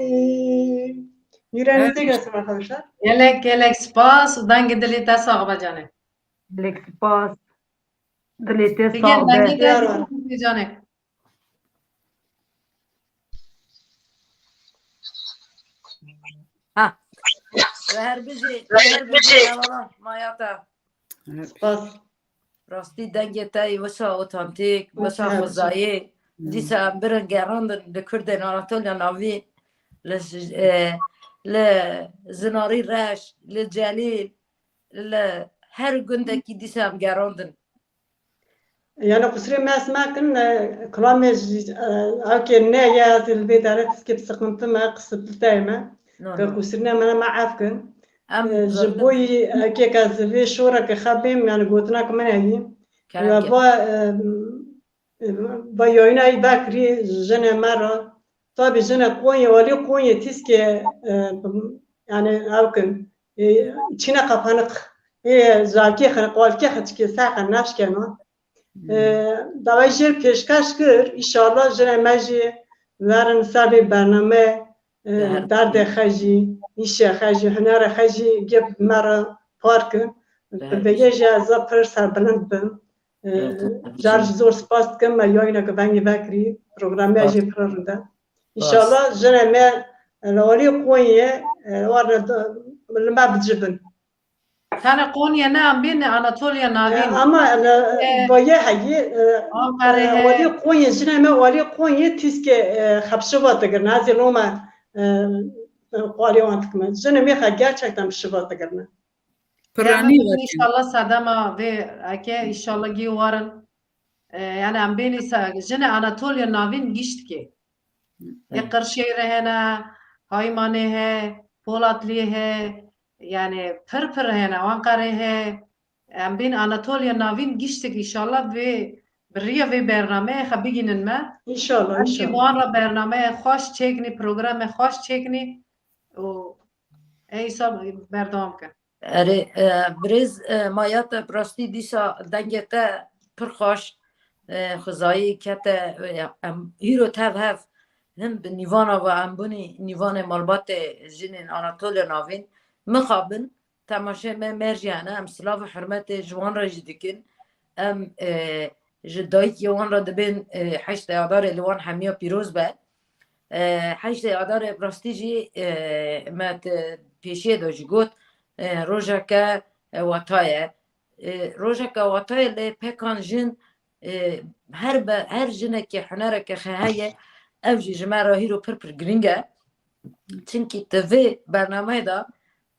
Yüreğinize gelsin arkadaşlar. Gelek, gelek spas. Dengê dilê te sax be canê. Gelek spas. Dilê te sax be. Dengê te sax be canê. Ha. Her bijî, her bijî, eyvallah, maya te. Spas. Rastî dengê te yê wisa otantîk, wisa xwezayê. Dîsa em birin gerandin li Kurdên Anatoliya Navîn, li, e, li Zinarî Reş, li Celîl, li her gundekî dîsa em gerandin. Yani qusirê me ez nakin, e, kilamê ji, e, ewkê ne ye, ez li vê derê tiskê bi siqintim e, qisititeyê me. No, no. Qusirine me, me ef kin. Em, e, ji bo yî ewkê ke ez vê şorekê xebêm, yani gotinek min heyî. Kerem ke. Va, e, va yayîna yî vekirî jinê me re. Tabî jinê Qonyê, walî Qonyê tîskê, e, yani ew kin. E, çîne qepanik. Ê, zarkê xin, qalkê xin çikê ser xin nefş keno. E, dawayê jêr pêşkeş kir, înşallah jinê me jî verin ser vê bername, e, derdê xwe jî, îşê xwe jî, hunerê xwe jî gê me re par kin. Bi vê yê jî ez pir serbilind bim. E, car jî zor spas dikim, me yayîneke vengî vekirî, programê jî pir rind e. Înşallah jinê me, e, li alî Qonyê, e, warne li me bicibin. Tane Qonyê ne, em bên Anatoliya Navîn. E, ama, e, e, bayê heyî, e, Ankarê e, he. Alî Qonyê, jinê me alî Qonyê tîskê, e, xepşiva digirin. Ez ê loma, e, e, qalê wan dikim. Jinê me xwe gerçekten bi şiva digirin. Piranî. Gerçekten înşallah sedema vê eke, înşallah gî warin. E, yani em bênî se-, jinê Anatoliya Navîn gişt ke. Ê Qirşêrê hene, Haymanê he, Polatliye he, Yani pir pir hene, wan qarê he, em bên Anatoliya Navîn giştik, înşallah vê bi riya vê bernameyê xwe bigînin me. İnşallah, Em jî inşallah. wan re bernameya xweş çêkinî, programê xweş çêkinî û ê îsa berdewam kin. Erê, e, birêz, e, Maya, te bi rastî dîsa dengê te pir xweş, e, xwezayî kete, e, em hîro tev hev him bi nîvana ve em bûnî nîvanê malbatê jinên Anatoliya Navîn mixabin, temaşê me merjiyane, em silav û hurmetê ji wan re jî dikin. Em, e, ji dayikê wan re dibên, e, heştê Adarê li wan hemiya pîroz be. E, heştê Adarê bi rastî jî, e, me te pêşiyê de jî got, e, rojeke, e, wata ye. E, rojeke wata ye lê pekan jin, e, her be, her jinekê hunereke xe heye, ev jî ji me re hîro pir pir girîng e. Çimkî ti vê bernameyê de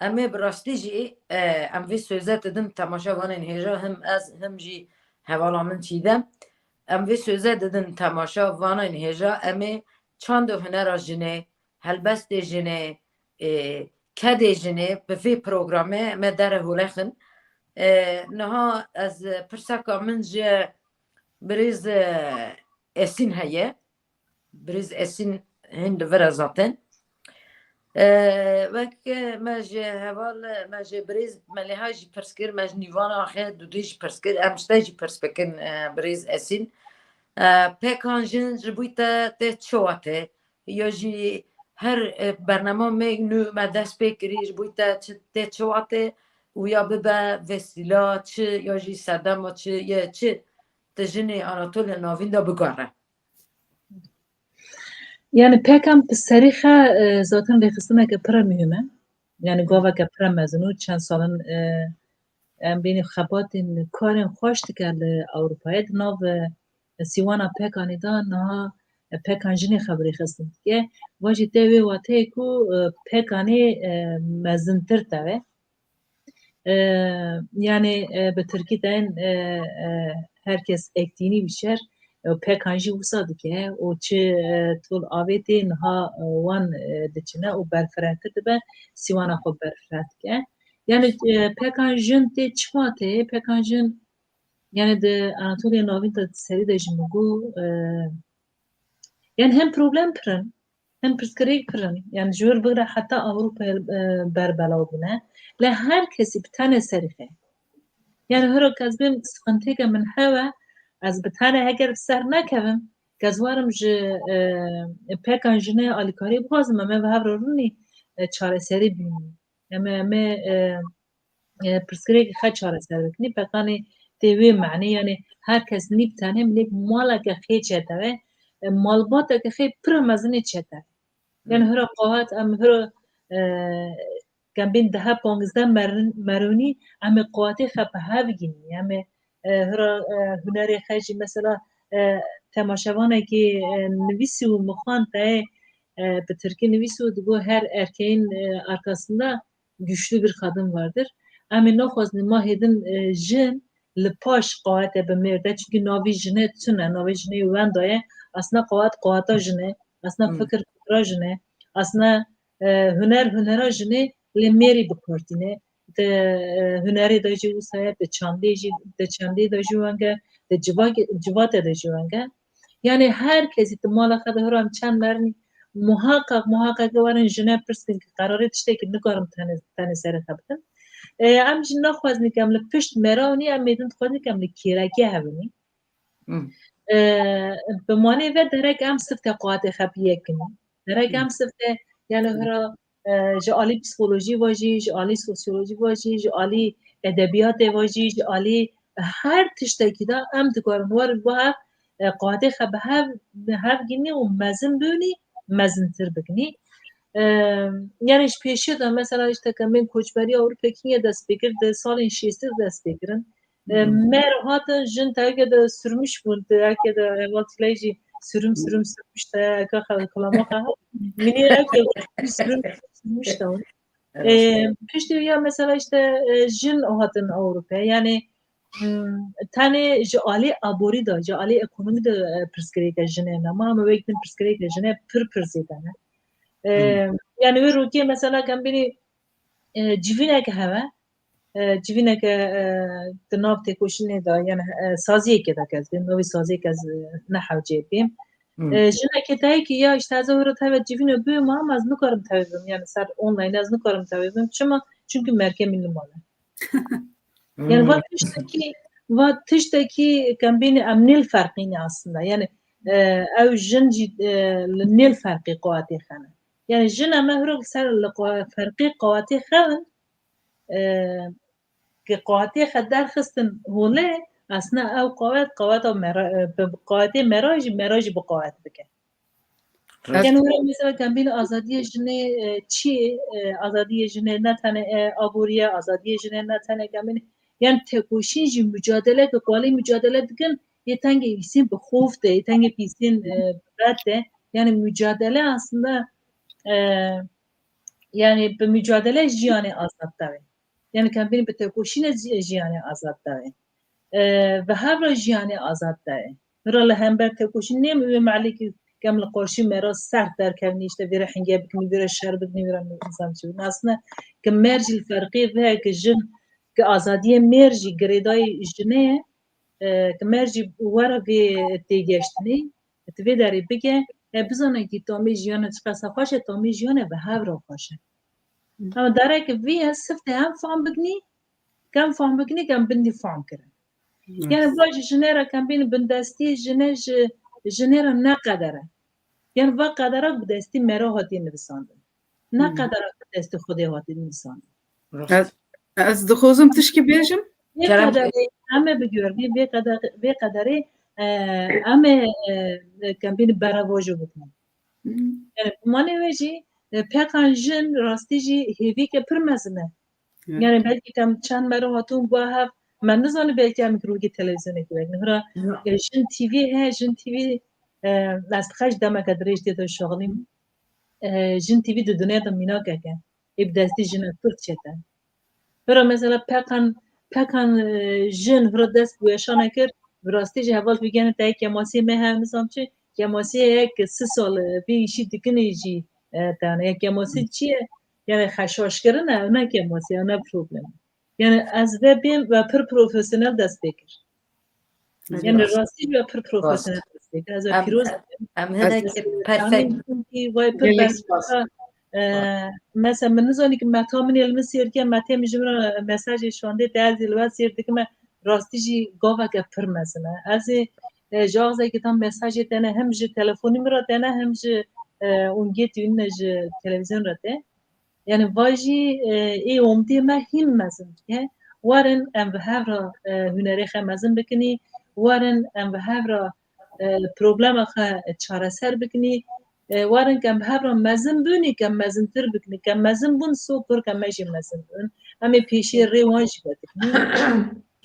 em ê bi rastî jî, e, em vê soze didin temaşevanên hêja, him ez, him jî hevala min Çîdem. Em vê soze didin temaşevanên hêja, em ê çand û hunera jinê, helbestê jinê, e, kedê jinê bi vê programê me dere holexin. E, niha ez pirseka min ji birêz, e, Esîn heye. Birêz Esîn hin li vir e zaten. E, wek me ji heval, me ji birêz Meliha jî pirs kir, me ji Nîvana xe Dudê jî pirs kir, em ji te jî pirs bikin, e, birêz Esîn. E, pekan jin ji bo te tê çi watê? Ya jî her, e, bernama me nû me dest pê kirî ji bo te çi, tê çi watê û ya bibe vesîla çi, ya jî sedema çi, ye çi ti jinê Anatoliya Navîn de bigere? Yani pekan bi serî xe, e, zaten rêxistineke pire muhîm e. Yani gaveke pire mezin û çend salin, e, em bînî xebatên karên xweş dike li Ewropayê di nav, e, sîwana pekanê de niha, e, pekan jinê xe bi rêxistin dike. Va jî tê wê wateyê ku, e, pekanê, e, mezintir teve. E, yani, e, bi tirkî deyên, e, e, herkes ek dînî bişer, e, pekan jî wisa dike û çi, e, tol avêtê niha, e, wan, e, diçine û berfirehtir dibe, sîwana xwe berfireh dike. Yani, e, pekan jin tê çi watê? Pekan jin, yani di Anatoliya Navîn de serî de jî min got, e, yani hem problem pir in, hem pirsgirêk pir in. Yani ji wir bigre heta Ewropayê, e, berbelav bûne. Lê her kesî bi tenê serî xe. Yani hira ke ez bêm, sıkıntıyeke min hewe, ez bi tenê heger bi ser nekevim, ke ez warim ji, e, pekan jinê alîkarî bixwazim, em ê bi hev re rûnî, e, çareserî bînin. Em ê, em ê, e, e, pirsgirêkê xwe çareser bikinî. Pekanê tê wê manê, yani her kes nî bi tenê, milê bi maleke xê çeteve, e, malbateke xê pir mezinê çeteve. Yani hira qawet em hira, e, em bên dehe panzdeh merin-, merûnî, em ê qawetê xwe bi hev gînî. Em ê, e, hira, e, hunerê xwe jî mesela, e, temaşevanekî, e, nivîsî û mixwan te, e, bi tirkî nivîsî û digot her erkeğin, e, arkasında güçlü bir kadın vardır. Em ê naxwazin ma hêdin, e, jin li paş qawete bi mêr de, çünkü navî jinê tune, navê jinê wenda ye. Aslında qawet qaweta jinê, aslında Hmm. fikir fikra jinê, aslında, e, huner hunera jinê lê mêrî bi kar tîne. Di, e, hunerê de jî wisa ye, di çandê jî, di çandê de jî wenge, di civakê, civate de jî wenge. Yani her kesî di mala xwe de hira em çend merin muhaqqaq, muhaqqaq werin jine pirs kin ki qerarê tiştekî nikarim tenê, tenê serê xwe bidim. E, em jî naxwazin ki em li pişt mera nî, em mêdin dixwazin ki em li kêrekê hevinî. Hmm. E, bi manê ve derek em sifte qatê xwe bi yek kinî. Derek Hmm. em sifte, yani hira, e, ji alî psîkolojî ve jî, ji alî sosyolojî ve jî, ji alî edebiyatê ve jî, ji alî her tiştekî de em dikarin werin bi hev, e, qatê xwe bi hev, bi hev ginî û mezin bûnî, mezintir bikinî. E, yani ji pêşiya de mesela işte ke min koçberiya Ewropê kî ye dest pê kir, di salên şêstî dest pê kirin. E, Hmm. me re hatin jin tevke de sürmüş bûn, tevke de heval Tîlay jî sürüm sürüm sürmüş te, eka xwe kilama xwe. Minê eke sürüm sürmüş te. E, piştî ya mesela işte, e, jin hatin Ewropa. Yani, hmm, tenê ji alî aborî de, ji alî ekonomî de, e, pirsgirêke jinê ne. Ma em wek din pirsgirêke jinê pir pir zêde ne. E, Hmm. Yani wê rokê mesela em bînî e, civîneke heve, e, civîneke, e, di nav têkoşînê de, yani, e, saziyeke de ez bêm, navê saziyeke ez, e, nehewcê bêm. E, jineke tayê ki ya işte ez ewro teve civîne bûma ama ez nikarim tevê bim, yani ser online ez nikarim tevê bim. Çima? Çünkü merkemî li mal e. Yani va tiştekî, va tiştekî kembînî em nêl ferqîne aslında. Yani, e, ew jin jî, e, li nêl ferqî qawetê xene. Yani jin em hiro ser li qawe-, ferqî qawetê xewin, e, ki qawetê xe derxistin holê, aslında ew qawet, qaweta mera-, e, bi, bi qawetê mera jî, mera jî bi qawet bike. Rast. Yani were mesela kembîn azadiye jinê, e, çi, e, azadiye jinê ne tane, e, aboriye, azadiye jinê ne tane kembîn. Yani tekoşîn jî mücadele ki kualî mücadele dikin, yê tengê îsîn bi xof de, yê tengê pîsîn, e, bi red de. Yani mücadele aslında, e, yani bi mücadele jiyanê azad dawê. Yani kembîn bi tekoşîne ji-, jiyanê azad dawê. E, ve hevra jiyanê azad dayê. Hira li hember tekoşîn nêm wê mehlekî kem li qarşî me re sert derkevnî, işte vêre hingê biknî, vêre şer biknî, vêre nizam çi biknî. Aslında ki mer jî li ferqê ve ki jin, ki azadiyê mêr jî girêdayî jinê ye, e, ki mer jî were vê têgeştinê, di vê derê bike, e, bizane ki tamê jiyana çiqas xweş e, tamê jiyana ve hevra xweş e. Ama derek vî ye, siftê em fam biknî, kem fam biknî, kem bindî fam kirin. Yani va ji jinê re kem bîn bindestî, jinê ji, jinê re ne qeder e. Yani va qedera bi destî mera hatî nivisandin. Ne qedera bi destî Xwedê hatî nivisandin. Ez, ez dixwazim tişkî bêjim. Vê qederê em ê bigörnî, vê qeder-, vê qederê, e, em ê, e, kem bîn berevajo bikin. Yani bi manê wê jî, e, pekan jin rastî jî hêvîke pir mezin e. Yani belkî kem çend mero hatûn gua hev, me nizanî belkî em rûgî televîzyonekî vekin. Hira, e, Jin T V heye, Jin T V, e, ez dixwest demeke dirêj tê de şaxilîm. E, Jin T V di dinya de mînakek e. Ê bi destî jinek pir çet e. Hira mesela pekan, pekan, e, jin hira dest bi weşana kir, bi rastî jî heval bigihîne te kemasiyê me hev nizam çi, kemasiyê yek si sal, e, vê îşî dikinê jî, e, tane. Ya kemasî çi ye? Yani xeşaşkirin e, ne kemasî, ne problem. Yani ez ve bêm ve pir profesyonel dest pê kir. Yani rastî ve pir profesyonel dest pê kir. Ez ve pîroz dikim. Em hinek perfekt. Vay pir berfaka, e, mesela min nizanî ki Meta min ê li min sêr dikiye, Metê min ji min re mesajê şandê te ez ê li we sêr dikime, rastî jî gaveke pir mezin e. Ez ê, e, ji axzekê tam mesajê te ne, hem ji telefonî min re te ne, hem ji, e, ûngê tîwînine ji televîzyon re te. Yani va jî, e, ê omdê me hîn mezin dike. Werin em bi hev re, e, hunerê xe mezin bikinî, werin em bi hev re, e, problema xe çareser bikinî, e, werin kem bi hev re mezin bûnî, kem mezintir bikinî, kem mezin bûn so kur kem me jî mezin bûn. Em ê pêşiyê rê wan jî vedikinî.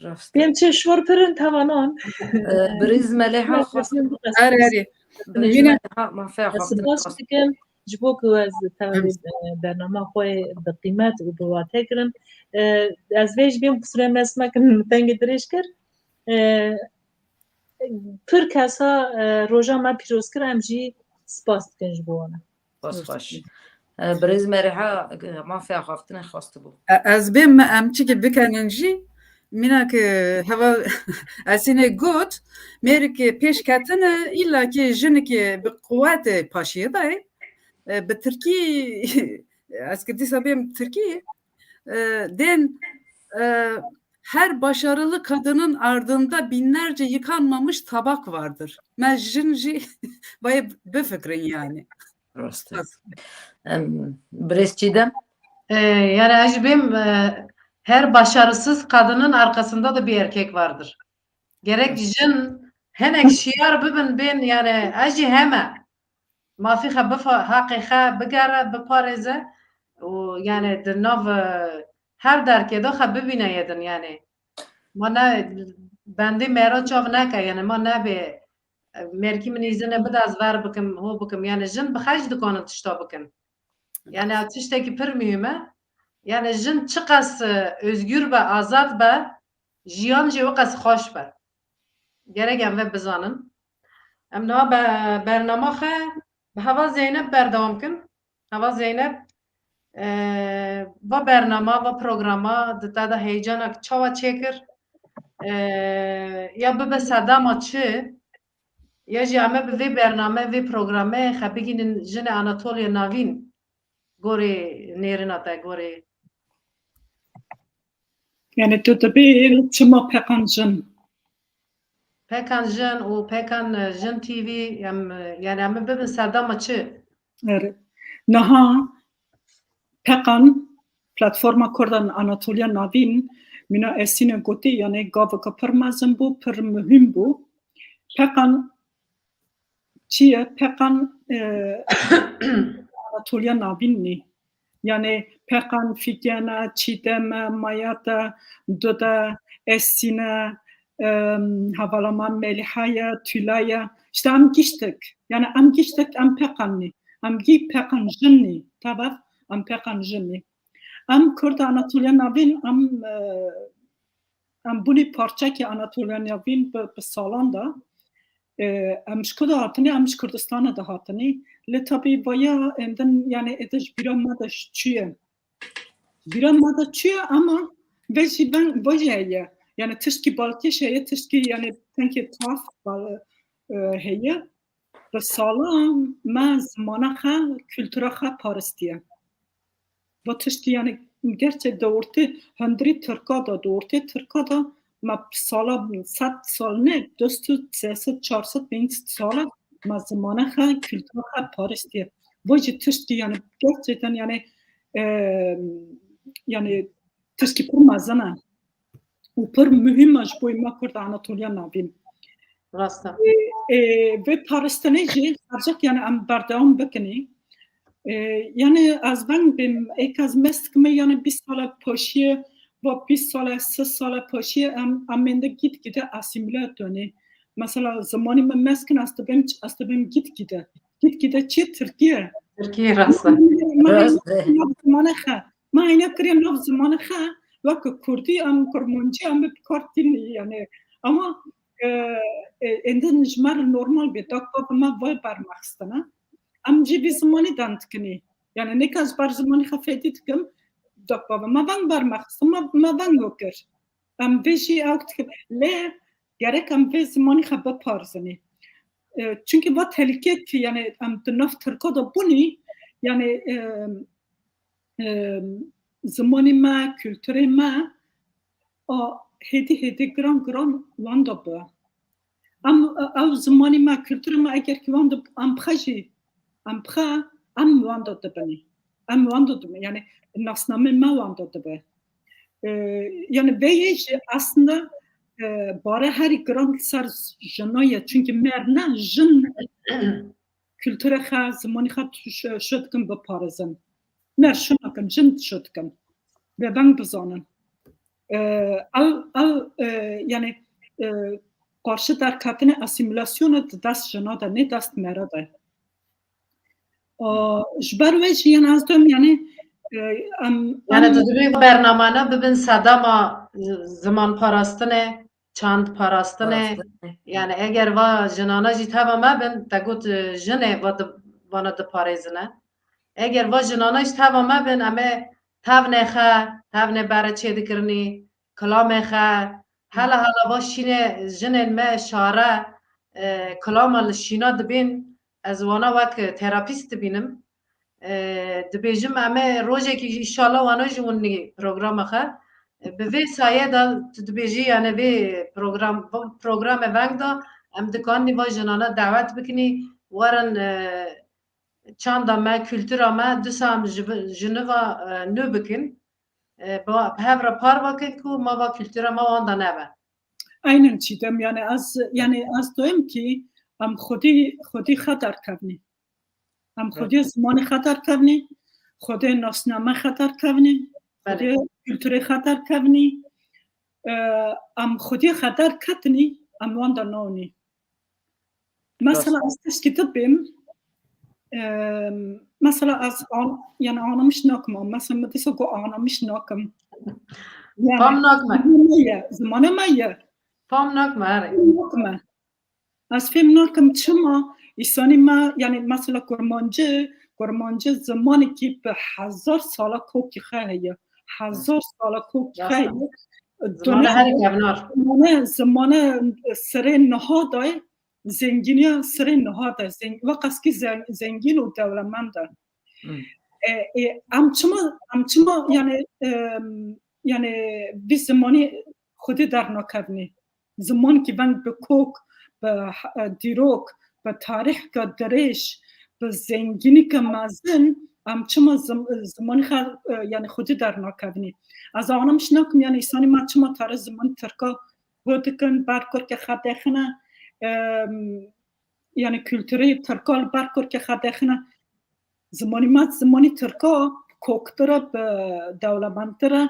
Rast. Pêm çi şor pirin tevanan. E, Birêz Melêha xwest. Erê, erê. Birêz Melêha, mafeya xwe. Spas dikim. Ji bo ku ez tevlî, e, bernama xwe bi qîmet û bi wate kirin. E, ez vê ji bêm qisûrê me sima kirin, min tengê dirêj kir. E, pir kesa, e, roja me pîroz kir, em jî spas dikin ji bo wan. Spas xweş. E, birêz Merîha, e, mafeya xwe xwestin xwestibû. E, ez bêm me em çikî bikenin jî, mîna ki heva Esînê got, mêrik pêş ketine, îlla ki jinikê bi quwetê paşiyê dayê. E, bi tirkî, ez ki dîsa bêm tirkî, e, dên, e, her başarılı kadının ardında binlerce yıkanmamış tabak vardır. Me jin jî bayê bifikrin yani. Rast e. Spas. Em, Birêz Çiğdem? E, yani ez jî bêm, e, her başarısız kadının arkasında da bir erkek vardır. Gerek jin henek şiyar bibin bên, yani ez jî heme mafî xe bifa-, haqê xe bigere, biparêze û yani di nav, e, her derkê de xe bibîne yedin yani. Ma ne bendê mera çav neke yani, ma nebê, e, mêrkî min îzine bide ez ver bikim, ho bikim. Yani jin bi xeş dikanin tişta bikin. Yani ev tiştekî pir muhîm e. Yani jin çiqas, e, özgür be, azad be, jiyan jî wiqas xweş be. Gerek em ve bizanin. Em niha be-, bernama xe bi heva Zeynep berdewam kin. Heva Zeynep, E, va bernama, va programa di te de heyecanek çawa çêkir? E, ya bibe sedema çi? Ya jî em ê bi vê bername, vê programê xe bigînin jinê Anatoliya Navîn gorê nêrina te, gorê. Yani tu dibê çima Pekan Jin? Pekan Jin û Pekan, e, Jin T V, em, e, yani em ê bibin sedema çi? Evet. Niha Pekan, Platforma Kurdan Anatoliya Navîn, mîna Esîne gotî, yani gaveke pir mezin bû, pir muhîm bû. Pekan çi ye? Pekan, e, Anatoliya Navîn nî. Yani Pekan, Fîgene, Çîdeme, Mayate, Dude, Esîne, em, hevala me Melîha ye, Tûla ye. İşte em giştek. Yani em giştek, em Pekan nî. Em gî Pekan Jin nî. Tev ev, em Pekan Jin nî. Em Kurda Anatoliya Navîn, em, e, em bûnî parçekê Anatoliya Navîn bi, bi salan de. E, em ji ku de hatinê, em ji Kurdistana de hatinê. Lê tabî vaya endin, yani êde ji bîra me de çûye. Bîra me de çûye, ama vê jî ben, vê jî heye. Yani tiştkî balkêş heye, tiştkî yani tenkê taf bal-, e, heye. Bi salan me zimana xe, kultura xe parestiye. Va tiştî yani gerçek di ortê hundirî Tirka de, di ortê Tirka de me sala sed sal ne, du sed, sê sed, çar sed, pênc sed sala me zimana xe, kultura xe parestiye. Va jî tiştî yani gerçekten yani, e, yani tiştî pir mezin e. Û pir muhîm e ji bo me Kurd Anatoliya Navîn. Rast e. Ê, ê, vê paristinê jî hercek yani em berdewam bikinî. Ê, yani ez veng bêm, êk ez mest dikime yani bîst sala paşiye, va bîst sala, sî sala paşiye em, em ênde gîtgîde asîmîle dönê. Mesela zimanî me mest kin, ez dibêm, ez dibêm gîtgîde. Gîtgîde çi? Tirkiye. Tirkiye, rast e. Me heyna kiriye nav zimanê xe. Me heyna kiriye nav zimanê xe, weke kurdî em, kurmancî em bi kar tînî yani. Ama, e, e, êndin ji me re normal bê. Dad bavê me vay bermexistine. Em jî vî zimanî dan dikinî. Yani nêka ji ber zimanî xe fêdî dikim, dad bavê me veng bermexistin, me, me veng kir. Em vê jî ew dikim. Lê gerek em vê zimanî xe biparzinî. E, çunkî va tehlîkeyek yani em di nav Tirka de bûnî, yani, e, e, zimanê me, kulturê me, a, hêdî hêdî giran giran wan de bi. Em, ew zimanê me, kulturê me eger ki wan de em bixwe jî, em bixwe, em wan de dibinî. Em wan de dibin. Yani nasnamê me wan de dibe. E, yani vê yê jî aslında, e, bare herî giran ser jina ye. Çunkî mer ne, jin kultura xe, zimanî xe tu-, şo-, şo dikin biparêzin. Mer şo nakin, jin şo dikin. Bêveng bizanin. E, ew, ew, e, yani, e, qarşı derketinê asîmîlasyonê di dest jina de, ne dest mera de. O, ji ber wê jî, yani, ez dibêm, yani, e, em, Yani em tu dibê bernamane bibin sedema z-, ziman parastinê, çand parastinê. Parastinê. Yani eger va jinana jî teva me bin, te got, e, jinê va di-, vana diparêzine. Eger va jinana jî teva me bin, em ê tevnê xe, tevnê bere çêdikirinî, kilamê xe, hela hela va şînê jinên me şare, e, kilama li şîna dibên, ez wana wek terapîst dibînim. E, dibêjim em ê rojekî jî înşallah wana jî winî programa xe. E, bi vê sayê de tu dibêjî, yani vê program, programê veng de em dikanî va jinana dawet bikinî, werin, e, çanda me, kultura me, disa em ji, jiniva, e, nû bikin. E, bi, bi hev re par vekin ku ma va kultura me wan de nebe. Aynen Çiğdem, yani ez, yani ez doyum ki em xwedî, xwedî xe derkevnî. Em Evet. xwedî zimanê xe derkevnî, xwedî nasname xe derkevnî, Belê. xwedî kulturê xe derkevnî. E, em xwedî xe derketinî, em wan de nawnî. Mesela Rast. ez tişkî dibêm, e, mesela ez an-, yani anlamış nakim, ama mesela min dîsa got anlamış nakim. Yani, Fam nakime. Zimanê me ye, zimanê me ye. Fam nakime, herê. Fam nakime. Ez fêm nakim çima îsanî me, yani mesela kurmancî, Kurmancî zimanekî bi hezar sala kokî xwe heye. Hezar sala kokî xwe heye. Zimane herî kevnar. Zimane, zimane serê niha dayê, zengîniya serê niha de, zeng-, weqaskî zen-, zengîn û dewlemend e. E, e, em çima, em çima yani, e, yani vî zimanî xwedî dernakevnî? Zimankî veng bi kok, bi, e, dîrok, bi tarîhke dirêj, bi zengînîke mezin, em çima zim-, zimanî xwe, e, yani xwedî dernakevnî? Ez anim ji nakim yani îsanî me çima tare zimanî tirka ho dikin, ber kurke xwe dexine, e, yani kulturê tirka li ber kurke xwe dexine. Zimanî me, zimanî tirka koktir e, bi dewlemendtir e,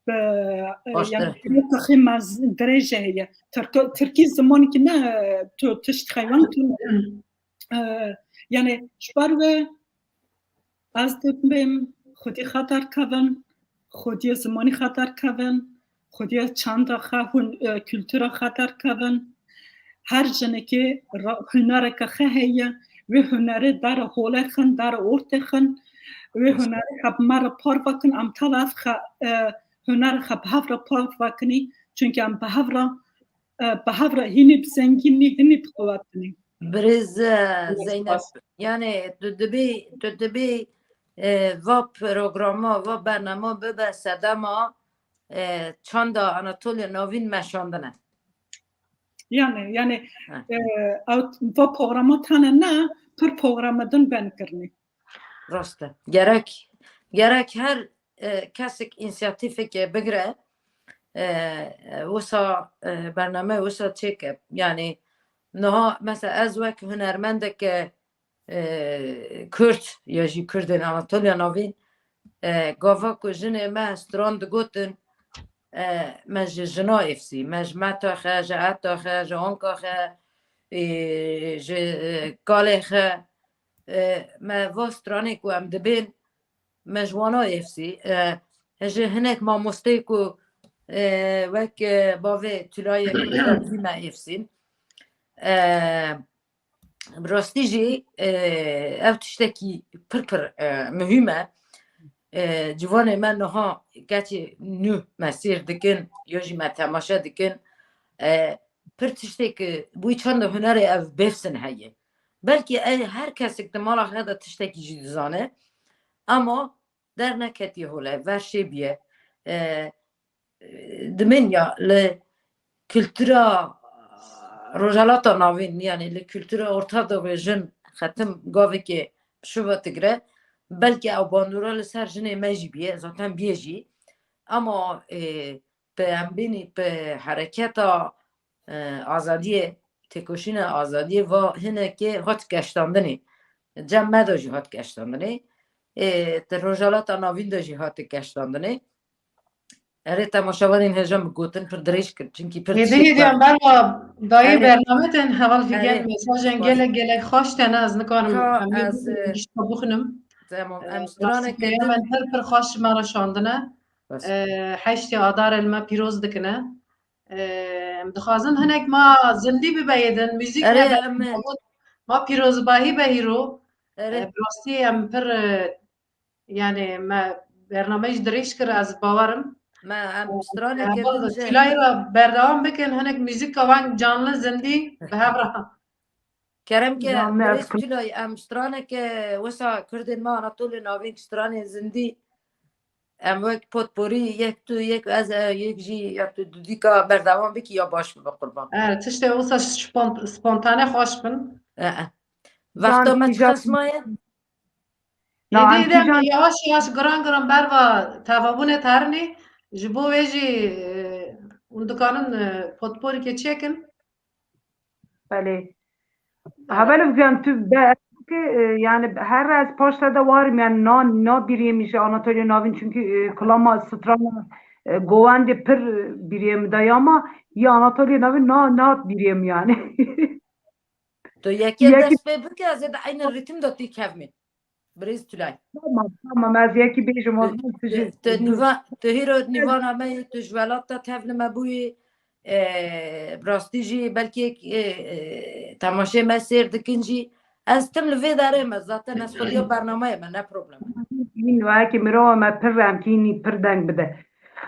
bi, e, yani dîroka xwe mez-, dirêj e heye. Tirka-, tirkî zimanekî ne, e, tu tişt xeywan tu, e, yani ji ber wê ez dibêm xwedî xwe derkevin, xwediyê zimanî xwe derkevin, xwediyê çanda xwe, hun-, e, kultura xwe derkevin. Her jinekê ra-, hunereke xwe heye, wê hunerê dere holê xin, dere ortê xin, wê hunerê xwe bi me re parve kin, em tala ev xe-, e, hunerê xwe bi hev re parve kinî, çunkî em bi hev re, e, bi hev re hînî bi zengîn nî, hînî bi qewet nî. Birêz, e, Zeynep, yani tu dibî, tu dibî, e, va programa, va bernama bibe sedema, e, çanda Anatoliya Navîn meşandine. Yani, yani, e, ew va programa tane ne, pir programa din ben kirinî. Rast e. Gerek, gerek her, e, kesek însiyatîfeke bigire, e, e, wisa, e, bername wisa çêke. Yani, niha mesela ez wek hunermendeke, e, Kurd ya jî Kurdên Anatoliya Navîn, e, gava ku jinê me stran digotin, e, me ji jina êfsî, me ji meta xe, ji eta xe, ji anka xe, e, ji, e, kalê xe, e, me va stranê ku em dibên, me ji wana êfsî, e, ji hinek mamosteyê ku, e, wek, e, bavê Tülayê Kurd me êfsîn. E, Bi rastî jî, e, ev tiştekî pir pir, e, muhîm e. E, ciwanê me niha keçê nû me sêr dikin, ya jî me temaşe dikin. E, pir tiştê ku wî çanda hunerê ev bêfsin heye. Belkî e, her kesek di mala xwe de tiştekî jî dizane. Ama derneketiye hole, ver şêbiye. E, e, dimin ya li kultura Rojhelata Navîn, yani li kultura Orta Doğu jin xetim gavekê şiva tigre. Belkî ew bandora li ser jinê me jî biye, zaten biye jî. Ama, e, bi em bînî bi hereketa, e, azadiyê, têkoşîna azadiyê va hinekê hat geştandinê. Cem me de jî hat geştandinê. E, di Rojhelata Navîn de jî hat geştandinê. Erê, temaşevanên hêja min gotin pir dirêj kir, çimkî pir Hêdî tişt hêdî em berva dayê Erê. Bername tên heval Erê. Figen mesajên Baş. Gelek gelek xweş tene, ez nikarim Ka hemî ez, e, gişta bixnim. Tamam, E, em straneke Rastî din. Em pir pir xweş me re şandine. Bas. E, heştê Adar el me pîroz dikine. E, em dixwazin hinek ma zindî bibe yê din, muzîk Erê, hebe, em, ma pîrozbahî be hîro. Erê. E, bi rastî em pir, e, yani me bernameyê jî dirêj kir, ez bawerim. Me em straneke Heval din jî Tülayê re berdewam bikin, hinek muzîka wan canlı zindî bi hev re. Kerem ke Canlı birêz Tülay, em straneke wisa Kurdên me Anatoliya Navîn stranê zindî, em wek potporî yek tu, yek ez, e, yek jî ya tu dudîka berdewam bikî ya baş bibe qurban. E, tiştê wisa spont-, spontane xweş bin. E, e. Wexta me çiqas maye? Êdî êdî em yavaş yavaş giran giran berva tevabûnê terinî. Ji bo wê jî, e, hûn dikanin, e, potporîkê çêkin. Belê. Hevalê Figen, tu be-, ke, e, yani her ez paşta da warim yani na, na biriyê min ji Anatoliya Navîn, çünkü, e, kilama strana, e, govendê pir biriyê min da ya, ama ya Anatoliya Navîn na, na biriyê min yani. Tu yekê Yekê dest pê bike, ez ê di eyni rîtim de têkevmî. Birêz Tülay. Tamam, tamam, ez yekî bêjim, o Tu, zaman tu tu, jî tu nîva-, tu hîro nîvana me yî, tu ji welata tevli me bûyî, e, bi rastî jî belkî, e, e, temaşê me sêr dikin jî, Ez tim li vê derê me, zaten ez xwediya bernameyê me, ne problem. Wekî mirova me pir em kînî pir deng bide.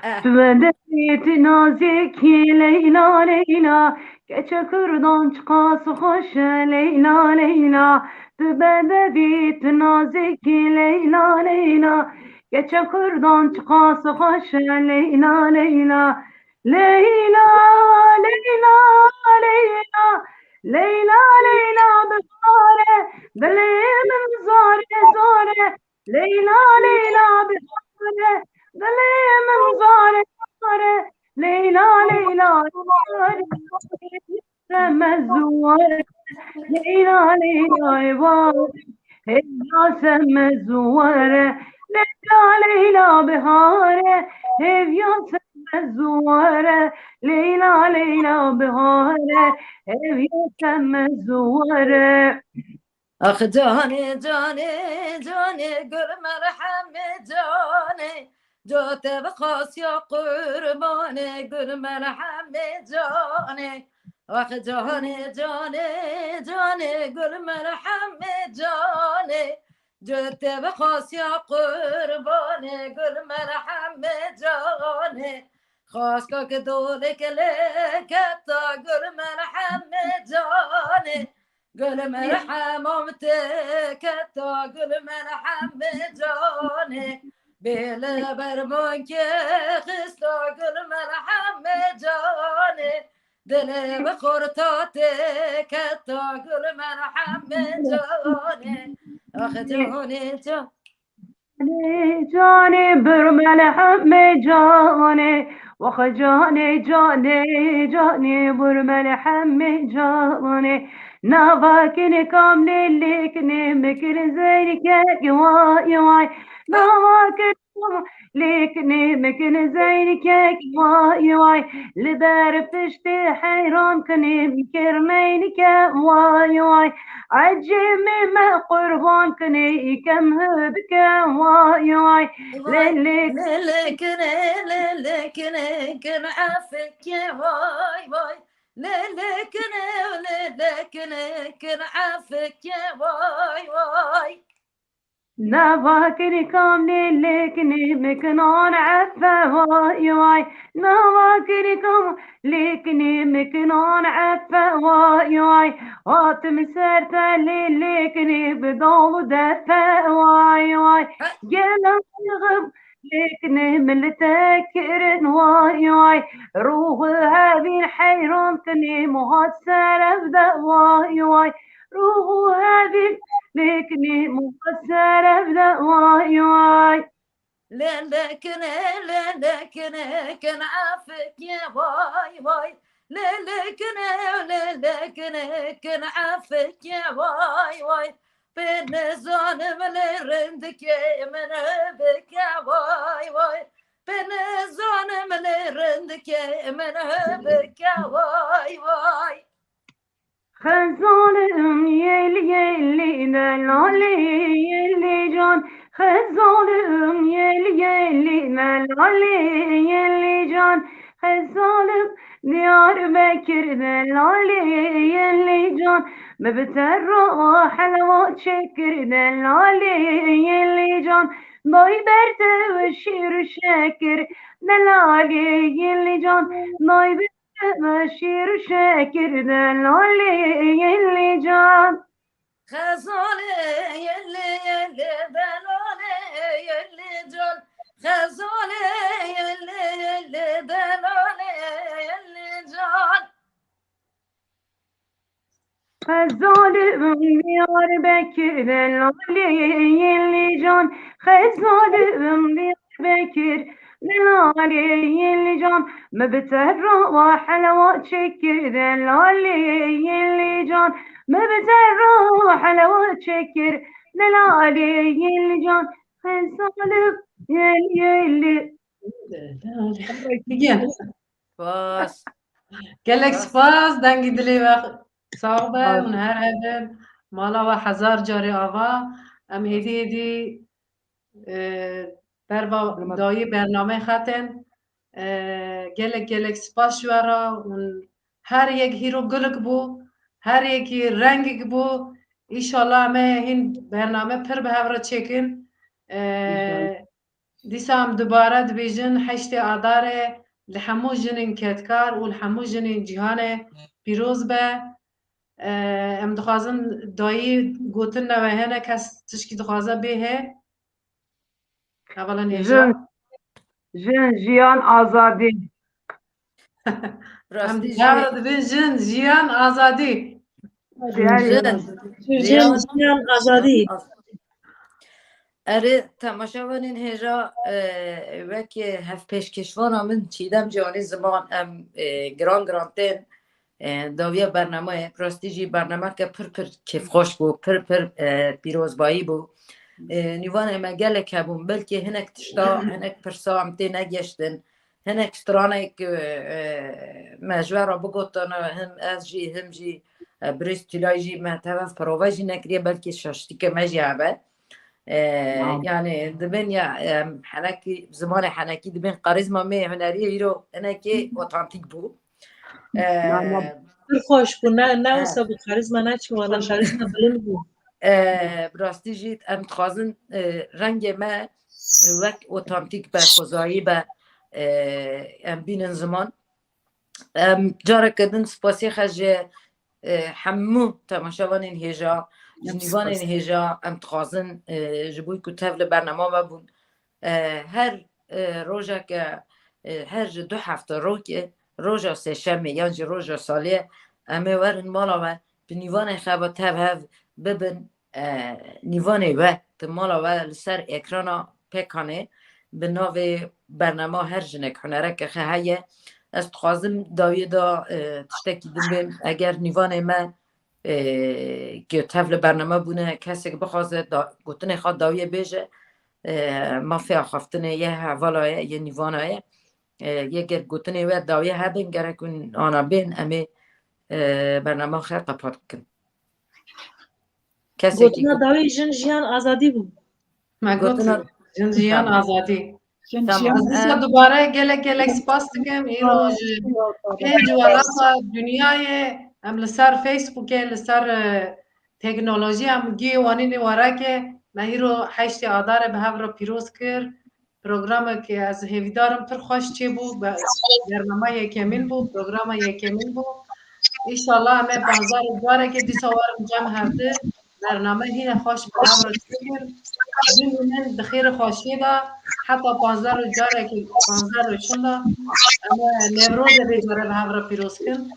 Eh. Tu bedevî tu nazikî Leyla Leyla, keçe kurdan çiqas xweş e Leyla Leyla. Tu bedevî tu nazikî Leyla Leyla, keçe kurdan çiqas xweş e Leyla Leyla. Leyla Leyla Leyla, Leyla Leyla bihare, dilê min zare zare. Leyla Leyla bihare, dilê min zare zare. Leyla Leyla bihare, seme zuware. Leyla Leyla bihare, heyla seme zuware. Leyla Leyla bihare, heyla seme zuware. Leyla Leyla bihare, heyla seme zuware. Ax canê, canê, canê, gul merhemê canê, ca te bi xasiya qurbanê, gul merhemê canê. Ax canê, canê, canê, gul merhemê canê, ca te bi xasiya qurbanê, gul merhemê canê. Xaska ki dolê kelê keta, gul merhemê canê. Gul merhem am te keta, gul merhem canê. Bêle bermankê xista, gul merhem canê. Dilê bi xorta tê keta, gul merhem canê. Ax canê can. Canê, canê, bir melhemê canê. Waxe canê, canê, canê, bir melhemê canê. Nava kinê kam lê lê kinê, mikin zeynikek, vay, vay. Nava kinê kam lê kinê, mikin zeynikek, vay, vay. Li ber piştê heyran kinê, kirmeynike, vay, vay. Ecêmê me qurban kinê, îkem hibike, vay, vay. Lê, lê. Lê, lê, kinê, lê, lê, kinê, kin efike, vay, vay. Lê, lê, kinê, lê, lê, kinê, kin efike, vay, vay. Nava kirî kam lê lê kinê, mikinan efe, vay, vay. Nava kirî kam lê kinê, mikinan efe, vay, vay. Hatim ser te lê lê kinê, bi dal û defe, vay, vay. Gel axim lê kinê, milite kirin, vay, vay. Ruhu hevîn heyran kinê, muhat serevde, vay, vay. Ruhu hevîn lê kinê, muhat serevde, vay, vay. Lê lê kinê, lê lê kinê, kin efike, vay, vay. Lê lê kinê, lê lê kinê, kin efike, vay, vay. Pê nizanim lê rindikê min bike, vay, vay. Pê nizanim lê rindikê min bike, vay, vay. Xezalim yel yelî delalê yelî can. Xezalim yel yelî delalê yelî can. Xezalim Diyarbekir delalê yelî can. Me bi te re helwa çêkir delalê yelî can. Day ber te şîr û şekir delalê yelî can. Day ber Şîr û şekir delalê yelî can. Xezalê yelî yelî delalê yelî can. Xezalê yelî yelî delalê yelî can. Xezalim Diyarbekir delalê yelî can. Xezalim Diyarbekir Bekir, delalê yelî can, me bi te re helwa çêkir, delalê yelî can, me bi te re helwa çêkir, delalê yelî can, xezalim yelî yelî. Gel. Baş. Gelek spas, dengî dilê we sax be, hûn her hebin. Mala we hezar carê ava. Em êdî êdî e, berva dayî bernameyê xetin. E, gelek gelek spas ji we re. Hûn her yek hîro gulek bû, her yekî rengek bû. Înşallah em ê hîn bername pir bi hev re çêkin. E, dîsa em dubare dibêjin heştê Adarê li hemû jinên kedkar û li hemû jinên cîhanê pîroz be. E, em dixwazin dayî gotin nebe hene kes tişkî dixwaze bê hê. Hevala Nêja. Jin, jin, jiyan, azadî. Em Rastî dî jî. Dibin jin, jiyan, azadî. Hadi, her Jin. yol. Jin, jiyan, azadî. Erê, temaşevanên hêja, e, wek hevpêşkêşvana min Çîdem Canî Ziman em, e, giran giran tên, e, dawiya bernameyê. Rastî jî bernameke pir pir kêfxweş bû, pir pir, e, pîrozbayî bû. E, nîvanê me gelek hebûn, belkî hinek tişta, hinek pirsa em tê negeştin. Hinek stranek, e, e, me ji we re bigotin, him ez jî, him jî, e, birêz Tîlay jî me tev ev prova jî nekiriye, belkî şaştîke me jî hebe. E, Tamam. Yani dibên ya, e, henekî, zimanê henekî dibên karîzma me hunerî îro hinekê otantîk bû. E, Tamam. Pir xweş bû, ne, ne Evet. wisa bû, karîzma neçû, wala Xweş. karîzma bilind bû. E, bi rastî jî em dixwazin, e, rengê me wek otantîk be, xwezayî be, e, em bînin ziman. Em careke din spasiyê xwe ji, e, hemû temaşevanên hêja, ji Em nîvanên spas. hêja em dixwazin, e, ji bo ku tev li bernama me bûn. E, her, e, rojeke, e, her ji du hefte rokê, roja sêşemê yan jî roja salê, em ê werin mala we, bi nîvanê xwe ve tev hev bibin, e, nîvanê we, di mala we li ser ekrana pêkanê, bi navê bernama Her Jinek Hunereke Xwe heye. Ez dixwazim dawiyê de, e, tiştekî din bêm. Eger nîvanê me, e, ku tev li bername bûne, kesek bixwaze da-, gotinê xwe dawiyê bêje, e, mafê axaftinê ye, hevala ye, yê nîvana ye. E, yê ger gotinê we dawiyê hebin, gerek hûn ana bên, em ê, e, bernama xwe qepat bikin. Kesekî Gotina ku dawî jin, jiyan, azadî bû. Me got, Gotina jin, jiyan, Tamam. azadî. Jin, Tamam. jiyan, Ez dîsa Em, dubare gelek gelek spas dikim. Îro ji pênc welata dinyayê em li ser Facebookê, li ser, e, teknolojî em gihê wanînê werekê. Me îro heştê Adarê bi hev re pîroz kir. Programek ez hêvîdar im pir xweş çêbû. Be-, bernama yekemîn bû, programa yekemîn bû. Înşallah em ê panzdeh roj carekê dîsa werin cem hevdi. Bername hîne xweş bi hev re çêkin. Bimînin di xêr û xweşiyê de, heta panzdeh roj carekê, panzdeh roj şinda, em ê Newrozê vê care bi hev re pîroz kin.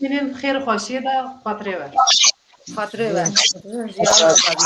Bimînin di xêr û xweşiyê de, xatirê we. Xatirê we. Jin, jiyan, azadî.